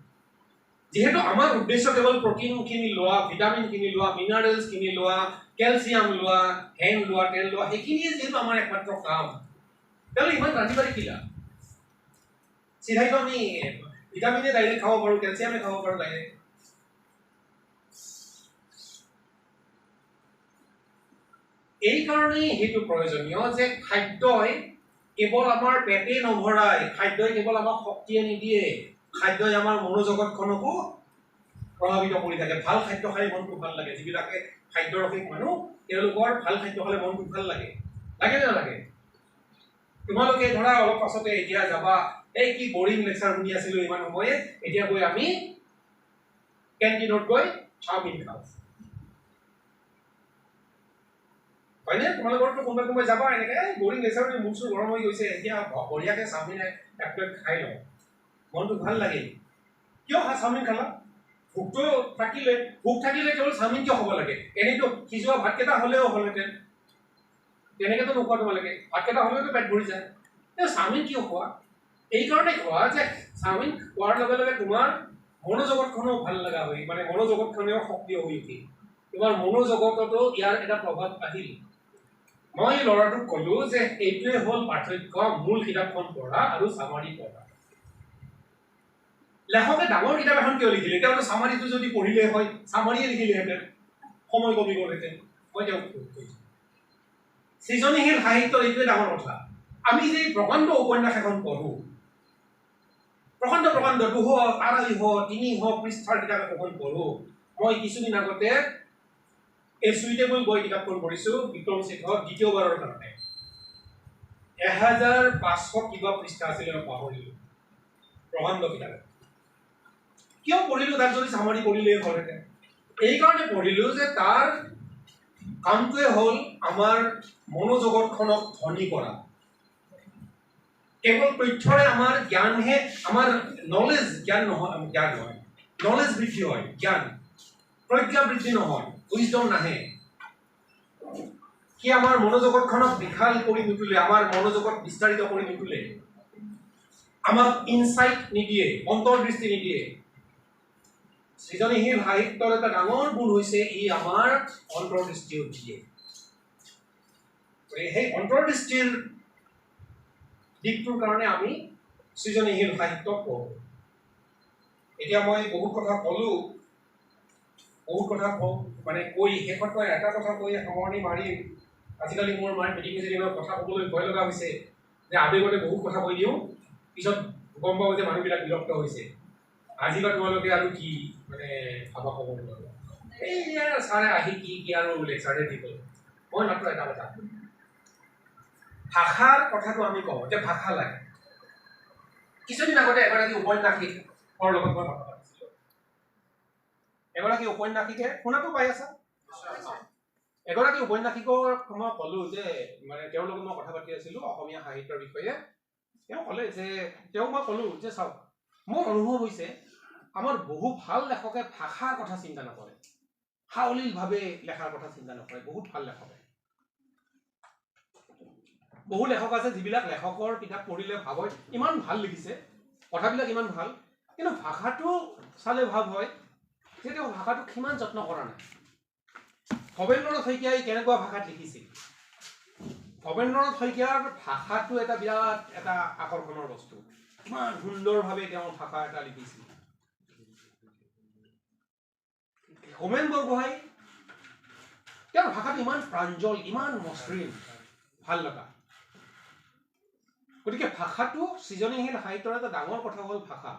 Speaker 1: যিহেতু আমাৰ উদ্দেশ্য কেৱল প্ৰটিনখিনি লোৱা, ভিটামিনখিনি লোৱা, মিনাৰেলছখিনি লোৱা, কেলছিয়াম লোৱা, হেন লোৱা, তেল লোৱা, সেইখিনিয়ে যিহেতু আমাৰ একমাত্ৰ কাম, তেতিয়াহ'লে ইমান ৰান্ধি বাঢ়ি কি লাভ? চিধাইতো আমি ভিটামিনে ডাইৰেক্ট খাব পাৰোঁ, কেলছিয়ামে খাব পাৰোঁ ডাইৰেক্ট। এইকাৰণেই সেইটো প্ৰয়োজনীয় যে খাদ্যই কেৱল আমাৰ পেটেই নভৰাই, খাদ্যই কেৱল আমাক শক্তিয়ে নিদিয়ে, খাদ্যই আমাৰ মনোজগতখনকো প্ৰভাৱিত কৰি থাকে। ভাল খাদ্য খাই মনটো ভাল লাগে, যিবিলাকে খাদ্যৰসিক মানুহ তেওঁলোকৰ ভাল খাদ্য খালে মনটো ভাল লাগে, লাগে নে নালাগে? তোমালোকে ধৰা অলপ পাছতে এতিয়া যাবা, এই কি বৰিং লেকচাৰ শুনি আছিলোঁ ইমান সময়ে, এতিয়া গৈ আমি কেণ্টিনত গৈ চাওমিন খাওঁ, হয়নে? তোমালোকৰতো কোনোবাই কোনোবাই যাবা এনেকৈ, এই বৰিং লেকচাৰ শুনি মূৰ চুৰ গৰম হৈ গৈছে, এতিয়া বঢ়িয়াকৈ চাওমিন এক প্লেট খাই লওঁ, মনটো ভাল লাগে। কিয় চাওমিন খালা? ভোকটো থাকিলে, ভোক থাকিলে কেৱল চাওমিন কিয় খাব লাগে? এনেইতো সিজোৱা ভাতকেইটা হ'লেও হ'লহেঁতেন, তেনেকৈতো নোখোৱা তোমালোকে, ভাতকেইটা হ'লেওতো পেট ভৰি যায়। চাওমিন কিয় খোৱা? এইকাৰণে খোৱা যে চাওমিন খোৱাৰ লগে লগে তোমাৰ মনোজগতখনো ভাল লগা হৈ, মানে মনোজগতখনেও সক্ৰিয় হৈ উঠিল, তোমাৰ মনোজগততো ইয়াৰ এটা প্ৰভাৱ আহিল। মই ল'ৰাটোক ক'লোঁ যে এইটোৱে হ'ল পাৰ্থক্য মূল কিতাপখন পঢ়া আৰু চামাৰি পঢ়া। লেখকে ডাঙৰ কিতাপ এখন কিয় লিখিলে? তেওঁতো চামাৰিটো যদি পঢ়িলে হয়, চামাৰিয়ে লিখিলেহেঁতেন, সময় কমি গ'লহেঁতেন। মই তেওঁক কৈছোঁ সৃজনশীল সাহিত্যৰ এইটোৱে ডাঙৰ কথা। আমি যে প্ৰকাণ্ড উপন্যাস এখন পঢ়োঁ, প্ৰকাণ্ড প্ৰকাণ্ড 200, 250, 300 পৃষ্ঠাৰ কিতাপ এখন পঢ়োঁ। মই কিছুদিন আগতে এই চুইটেবল বয় কিতাপখন পঢ়িছোঁ, বিক্ৰম শেঠৰ, দ্বিতীয়বাৰৰ কাৰণে। 1500 কিবা পৃষ্ঠা আছিলে, মই পাহৰিলোঁ। প্ৰকাণ্ড কিতাপ। কিয় পঢ়িলোঁ? তাত যদি চামাৰি পঢ়িলেই হ'লহেঁতেন। এইকাৰণে পঢ়িলোঁ যে তাৰ কামটোৱে হ'ল আমাৰ মনোজগতখনক ধনী কৰা। কেৱল তথ্যৰে আমাৰ জ্ঞানহে, আমাৰ নলেজ, জ্ঞান নহয়, জ্ঞান নহয়, নলেজ বৃদ্ধি হয়, জ্ঞান প্ৰজ্ঞা বৃদ্ধি নহয়, উইজডম নাহে। সি আমাৰ মনোজগতখনক বিশাল কৰি নুতোলে, আমাৰ মনোজগত বিস্তাৰিত কৰি নুতোলে, আমাক ইনচাইট নিদিয়ে, অন্তৰ্দৃষ্টি নিদিয়ে। সৃজনশীল সাহিত্যৰ এটা ডাঙৰ গুণ হৈছে ই আমাৰ অন্তৰ্দৃষ্টিও দিয়ে। সেই অন্তৰ্দৃষ্টিৰ দিশটোৰ কাৰণে আমি সৃজনীশীল সাহিত্য পঢ়োঁ। এতিয়া মই বহুত কথা ক'লোঁ, বহুত কথা কওঁ মানে কৈ শেষত মই এটা কথা কৈ সামৰণি মাৰিম। আজিকালি মোৰ মানে মিটিং চিটিঙত কথা ক'বলৈ ভয় লগা হৈছে যে আৱেগতে বহুত কথা কৈ দিওঁ, পিছত গম পাওঁ যে মানুহবিলাক বিৰক্ত হৈছে। আজি বা তোমালোকে আৰু কি মানে ভাবা ক'ব নোৱাৰো, এই ছাৰে আহি কি কি আৰু লেকচাৰে দিব। মই মাত্ৰ এটা কথা, ভাষাৰ কথাটো আমি কওঁ যে ভাষা লাগে। কিছুদিন আগতে এগৰাকী উপন্যাসিকৰ লগত মই কথা পাতিছিলোঁ। এগৰাকী উপন্যাসিকে, শুনাটো পাই আছা? এগৰাকী উপন্যাসিকৰ মই ক'লোঁ যে মানে তেওঁৰ লগত মই কথা পাতি আছিলোঁ অসমীয়া সাহিত্যৰ বিষয়ে। তেওঁ ক'লে যে, তেওঁক মই ক'লোঁ যে চাওক, মোৰ অনুভৱ হৈছে আমাৰ বহু ভাল লেখকে ভাষাৰ কথা চিন্তা নকৰে, সাৱলীলভাৱে লেখাৰ কথা চিন্তা নকৰে। বহুত ভাল লেখকে, বহু লেখক আছে যিবিলাক লেখকৰ কিতাপ পঢ়িলে ভাৱ হয় ইমান ভাল লিখিছে, কথাবিলাক ইমান ভাল, কিন্তু ভাষাটো চালে ভাৱ হয় যে তেওঁ ভাষাটোক সিমান যত্ন কৰা নাই। ভৱেন্দ্ৰনাথ শইকীয়াই কেনেকুৱা ভাষাত লিখিছিল? ভৱেন্দ্ৰনাথ শইকীয়াৰ ভাষাটো এটা বিৰাট এটা আকৰ্ষণৰ বস্তু। ইমান সুন্দৰভাৱে তেওঁ ভাষা এটা লিখিছিল। হোমেন বৰগোহাঁই, তেওঁৰ ভাষাটো ইমান প্ৰাঞ্জল, ইমান মসৃণ, ভাল লগা। গতিকে ভাষাটো সৃজনীশীল সাহিত্যৰ এটা ডাঙৰ কথা হ'ল ভাষা।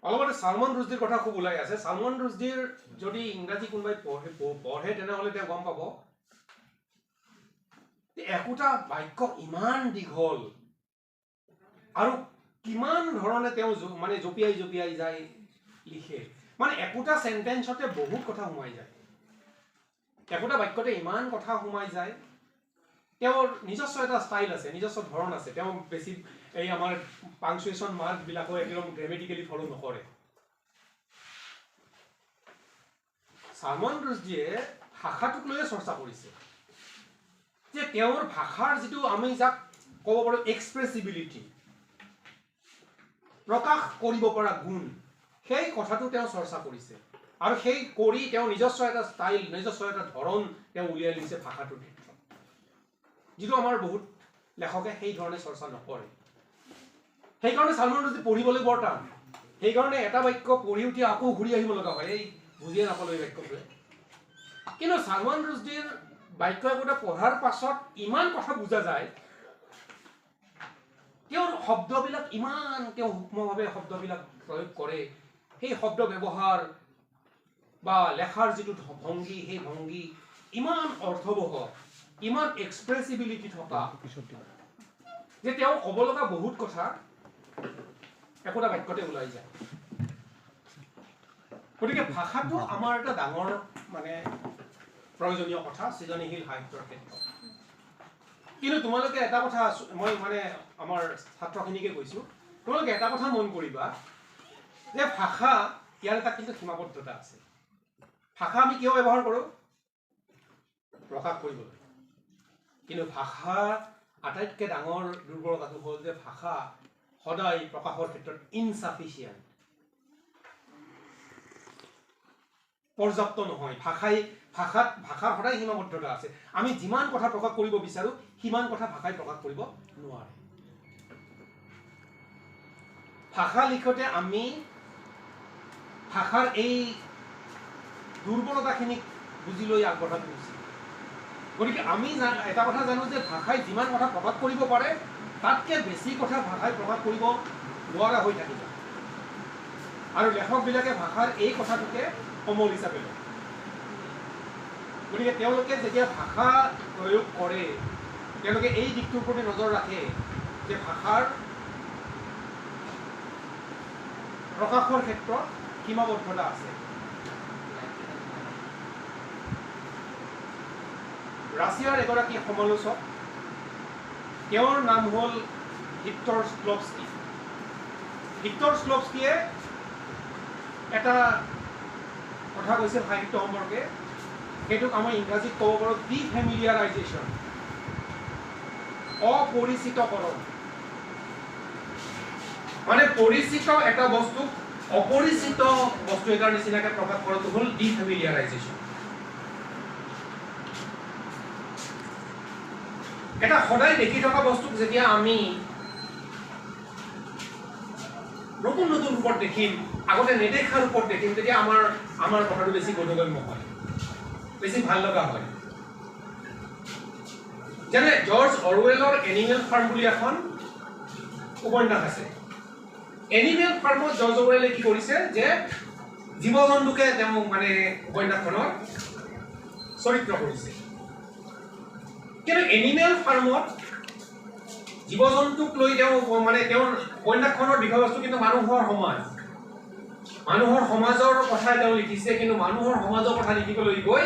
Speaker 1: অলপতে ছালমান ৰুছদিৰ কথা খুব ওলাই আছে। ছালমান ৰুছদিৰ যদি ইংৰাজী কোনোবাই পঢ়ে তেনেহ'লে তেওঁ গম পাব একোটা বাক্য ইমান দীঘল আৰু কিমান ধৰণে তেওঁ মানে জঁপিয়াই জঁপিয়াই যায় লিখে। মানে একোটা চেণ্টেন্সতে বহুত কথা সোমাই যায়, একোটা বাক্যতে ইমান কথা সোমাই যায়। তেওঁৰ নিজস্ব এটা ষ্টাইল আছে, নিজস্ব ধৰণ আছে। তেওঁ বেছি এই আমাৰ পাংচুৱেশ্যন মাৰ্কবিলাকো একদম গ্ৰেমেটিকেলি ফ'ল' নকৰে। ছালমান ৰুছদিয়ে ভাষাটোক লৈয়ে চৰ্চা কৰিছে যে তেওঁৰ ভাষাৰ যিটো আমি যাক ক'ব পাৰোঁ এক্সপ্ৰেছিবিলিটি, প্ৰকাশ কৰিব পৰা গুণ, সেই কথাটো তেওঁ চৰ্চা কৰিছে। আৰু সেই কৰি তেওঁ নিজস্ব এটা ষ্টাইল, নিজস্ব এটা ধৰণ তেওঁ উলিয়াই লৈছে ভাষাটোৰ ক্ষেত্ৰত, যিটো আমাৰ বহুত লেখকে সেই ধৰণে চৰ্চা নকৰে। সেইকাৰণে ছালমান ৰুছদি পঢ়িবলৈ বৰ টান। সেইকাৰণে এটা বাক্য পঢ়ি উঠি আকৌ ঘূৰি আহিব লগা হয়, এই বুজিয়ে নাপালোঁ এই বাক্যটোৱে। কিন্তু ছালমান ৰুছদিৰ বাক্য একোটা পঢ়াৰ পাছত ইমান কথা বুজা যায়, তেওঁৰ শব্দবিলাক ইমান তেওঁ সূক্ষ্মভাৱে শব্দবিলাক প্ৰয়োগ কৰে, সেই শব্দ ব্যৱহাৰ বা লেখাৰ যিটো ভংগী, সেই ভংগী ইমান অৰ্থবহ, ইমান এক্সপ্ৰেছিবিলিটি থকা যে তেওঁ ক'ব লগা বহুত কথা একোটা বাক্যতে ওলাই যায়। গতিকে ভাষাটো আমাৰ এটা ডাঙৰ মানে প্ৰয়োজনীয় কথা সৃজনীশীল সাহিত্যৰ ক্ষেত্ৰত। কিন্তু তোমালোকে এটা কথা, মই মানে আমাৰ ছাত্ৰখিনিকে কৈছোঁ, তোমালোকে এটা কথা মন কৰিবা যে ভাষা ইয়াৰ এটা কিন্তু সীমাবদ্ধতা আছে। ভাষা আমি কিয় ব্যৱহাৰ কৰোঁ? প্ৰকাশ কৰিবলৈ। কিন্তু ভাষাৰ আটাইতকৈ ডাঙৰ দুৰ্বলতাটো হ'ল যে ভাষা সদায় প্ৰকাশৰ ক্ষেত্ৰত ইনচাফিচিয়েণ্ট, পৰ্যাপ্ত নহয়। ভাষাৰ সদায় সীমাবদ্ধতা আছে। আমি যিমান কথা প্ৰকাশ কৰিব বিচাৰোঁ সিমান কথা ভাষাই প্ৰকাশ কৰিব নোৱাৰে। ভাষা লিখোঁতে আমি ভাষাৰ এই দুৰ্বলতাখিনিক বুজি লৈ আগবঢ়াটো উচিত। গতিকে আমি এটা কথা জানো যে ভাষাই যিমান কথা প্ৰকাশ কৰিব পাৰে তাতকৈ বেছি কথা ভাষাই প্ৰকাশ কৰিব নোৱাৰা হৈ থাকিব। আৰু লেখকবিলাকে ভাষাৰ এই কথাটোকে সমল হিচাপে লয়। গতিকে তেওঁলোকে যেতিয়া ভাষা প্ৰয়োগ কৰে তেওঁলোকে এই দিশটোৰ প্ৰতি নজৰ ৰাখে যে ভাষাৰ প্ৰকাশৰ ক্ষেত্ৰত সীমাবদ্ধতা আছে। ৰাছিয়াৰ এগৰাকী সমালোচক, তেওঁৰ নাম হ'ল ভিক্টৰ শ্লভস্কি। ভিক্টৰ শ্লভস্কিয়ে এটা কথা কৈছিল সাহিত্য সম্পৰ্কে, সেইটোক আমাৰ ইংৰাজীত ক'ব পাৰোঁ ডিফেমিলিয়াৰাইজেশ্যন, অপৰিচিতকৰণ। মানে পৰিচিত এটা বস্তুক অপৰিচিত বস্তু এটাৰ নিচিনাকৈ প্ৰকাশ কৰাটো হ'ল ডিফেমিলিয়াৰাইজেশ্যন। এটা সদায় দেখি থকা বস্তুক যেতিয়া আমি নতুন নতুন ৰূপত দেখিম, আগতে নেদেখা ৰূপত দেখিম, তেতিয়া আমাৰ আমাৰ কথাটো বেছি বোধগম্য হয়, বেছি ভাল লগা হয়। যেনে জৰ্জ অৰৱেলৰ এনিমেল ফাৰ্ম বুলি এখন উপন্যাস আছে। এনিমেল ফাৰ্মত জৰ্জ অৰৱেলে কি কৰিছে যে জীৱ জন্তুকে তেওঁ মানে উপন্যাসখনৰ চৰিত্ৰ কৰিছে। কিন্তু এনিমেল ফাৰ্মত জীৱ জন্তুক লৈ তেওঁ মানে তেওঁৰ উপন্যাসখনৰ বিষয়বস্তু কিন্তু মানুহৰ সমাজ, মানুহৰ সমাজৰ কথা তেওঁ লিখিছে। কিন্তু মানুহৰ সমাজৰ কথা লিখিবলৈ গৈ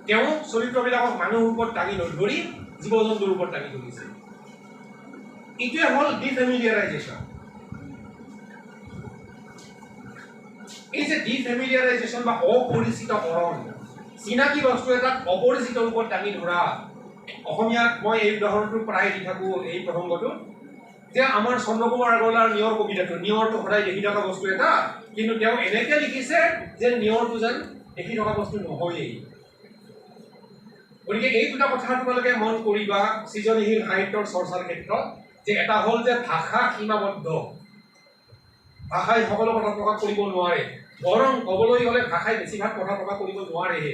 Speaker 1: তেওঁ চৰিত্ৰবিলাকক মানুহৰ ওপৰত দাঙি নধৰি জীৱ জন্তুৰ ওপৰত দাঙি ধৰিছে। এইটোৱে হ'ল ডিফেমিলিয়াৰাইজেশ্যন। এই যে ডিফেমিলিয়াৰাইজেশ্যন বা অপৰিচিতকৰণ, চিনাকি বস্তু এটাক অপৰিচিত ৰূপত দাঙি ধৰা। অসমীয়াত মই এই উদাহৰণটো প্ৰায় দি থাকোঁ এই প্ৰসংগটো, যে আমাৰ চন্দ্ৰকুমাৰ আগৰৱালাৰ নিয়ৰ কবিতাটো, নিয়ৰটো সদায় দেখি থকা বস্তু এটা, কিন্তু তেওঁ এনেকৈ লিখিছে যে নিয়ৰটো যেন দেখি থকা বস্তু নহয়েই। গতিকে এই দুটা কথা তোমালোকে মন কৰিবা সৃজনশীল সাহিত্যৰ চৰ্চাৰ ক্ষেত্ৰত, যে এটা হ'ল যে ভাষা সীমাবদ্ধ, ভাষাই সকলো কথা প্ৰকাশ কৰিব নোৱাৰে, বৰং ক'বলৈ গ'লে ভাষাই বেছিভাগ কথা প্ৰকাশ কৰিব নোৱাৰেহে।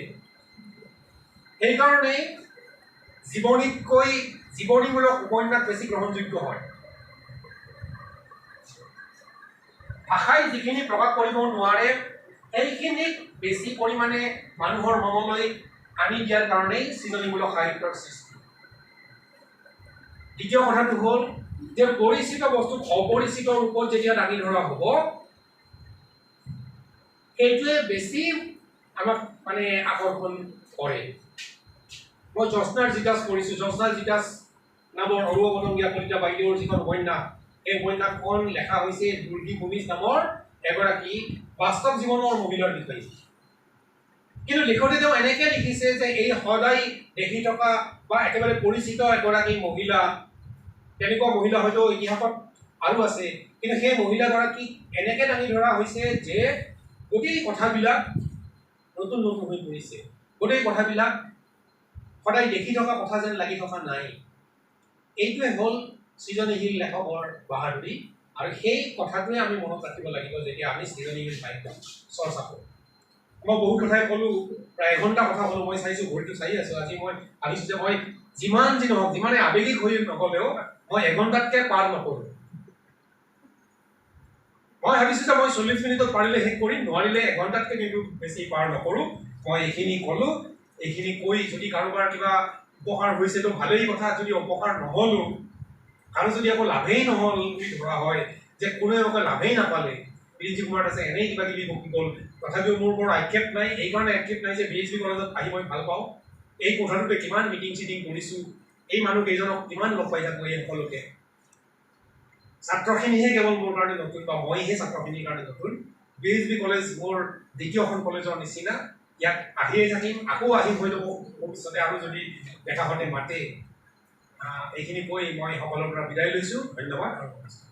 Speaker 1: সেইকাৰণেই জীৱনীতকৈ জীৱনীমূলক উপন্যাস বেছি গ্ৰহণযোগ্য হয়। ভাষাই যিখিনি প্ৰকাশ কৰিব নোৱাৰে সেইখিনিক বেছি পৰিমাণে মানুহৰ মনলৈ আনি দিয়াৰ কাৰণেই সৃজনীমূলক সাহিত্যৰ সৃষ্টি। দ্বিতীয় কথাটো হ'ল যে পৰিচিত বস্তুক অপৰিচিত ৰূপত যেতিয়া দাঙি ধৰা হ'ব, সেইটোৱে বেছি আমাক মানে আকৰ্ষণ কৰে। মই জ্যোৎস্নাৰ জিতাছ পঢ়িছোঁ। জ্যোৎস্নাৰ জিতাছ নামৰ অৰুৱা মতংগীয়া কলিতা বাইদেউৰ যিখন উপন্যাস, এই উপন্যাসখন লেখা হৈছে দুৰ্গী ভূমিজ নামৰ এগৰাকী বাস্তৱ জীৱনৰ মহিলাৰ বিষয়ে। কিন্তু লিখোঁতে তেওঁ এনেকৈ লিখিছে যে এই সদায় দেখি থকা বা একেবাৰে পৰিচিত এগৰাকী মহিলা, তেনেকুৱা মহিলা হয়তো ইতিহাসত আৰু আছে, কিন্তু সেই মহিলাগৰাকীক এনেকৈ দাঙি ধৰা হৈছে যে গোটেই কথাবিলাক নতুন নতুন হৈ পৰিছে, গোটেই কথাবিলাক সদায় দেখি থকা কথা যেন লাগি থকা নাই। এইটোৱে হ'ল সৃজনশীল লেখকৰ বাহাদুৰি, আৰু সেই কথাটোৱে আমি মনত ৰাখিব লাগিব যেতিয়া আমি সৃজনশীল সাহিত্য চৰ্চা কৰোঁ। মই বহুত কথাই ক'লোঁ, প্ৰায় এঘণ্টা কথা ক'লোঁ। মই চাইছোঁ, ঘড়ীটো চাই আছোঁ। আজি মই ভাবিছোঁ যে মই যিমান যি নহওক, যিমানে আৱেগিক হৈ নগ'লেও মই এঘণ্টাতকৈ পাৰ নকৰোঁ। মই ভাবিছোঁ যে মই 40 মিনিটত পাৰিলে শেষ কৰিম, নোৱাৰিলে এঘণ্টাতকৈ কিন্তু বেছি পাৰ নকৰোঁ। মই এইখিনি ক'লোঁ, এইখিনি কৈ যদি কাৰোবাৰ কিবা উপকাৰ হৈছেতো ভালেই কথা, যদি অপকাৰ নহ'লো, আৰু যদি আকৌ লাভেই নহ'ল বুলি ধৰা হয় যে কোনোৱে আকৌ লাভেই নাপালে, বিৰিঞ্চি কুমাৰ দাসে এনেই কিবা কিবি বকি গ'ল, তথাপিও মোৰ বৰ আক্ষেপ নাই। এইকাৰণে আক্ষেপ নাই যে বি এইচ বি কলেজত আহি মই ভাল পাওঁ, এই কোঠাটোতে কিমান মিটিং চিটিং কৰিছোঁ, এই মানুহকেইজনক কিমান লগ পাই থাকোঁ, এই সকলোকে। ছাত্ৰখিনিহে কেৱল মোৰ কাৰণে নতুন বা মইহে ছাত্ৰখিনিৰ কাৰণে নতুন। বি এইচ বি কলেজ মোৰ দ্বিতীয়খন কলেজৰ নিচিনা, ইয়াত আহিয়ে থাকিম, আকৌ আহিম হয়তো ভৱিষ্যতে আৰু যদি দেখা হতে মাতে। এইখিনি কৈ মই সকলোৰ পৰা বিদায় লৈছোঁ। ধন্যবাদ আৰু নমস্কাৰ।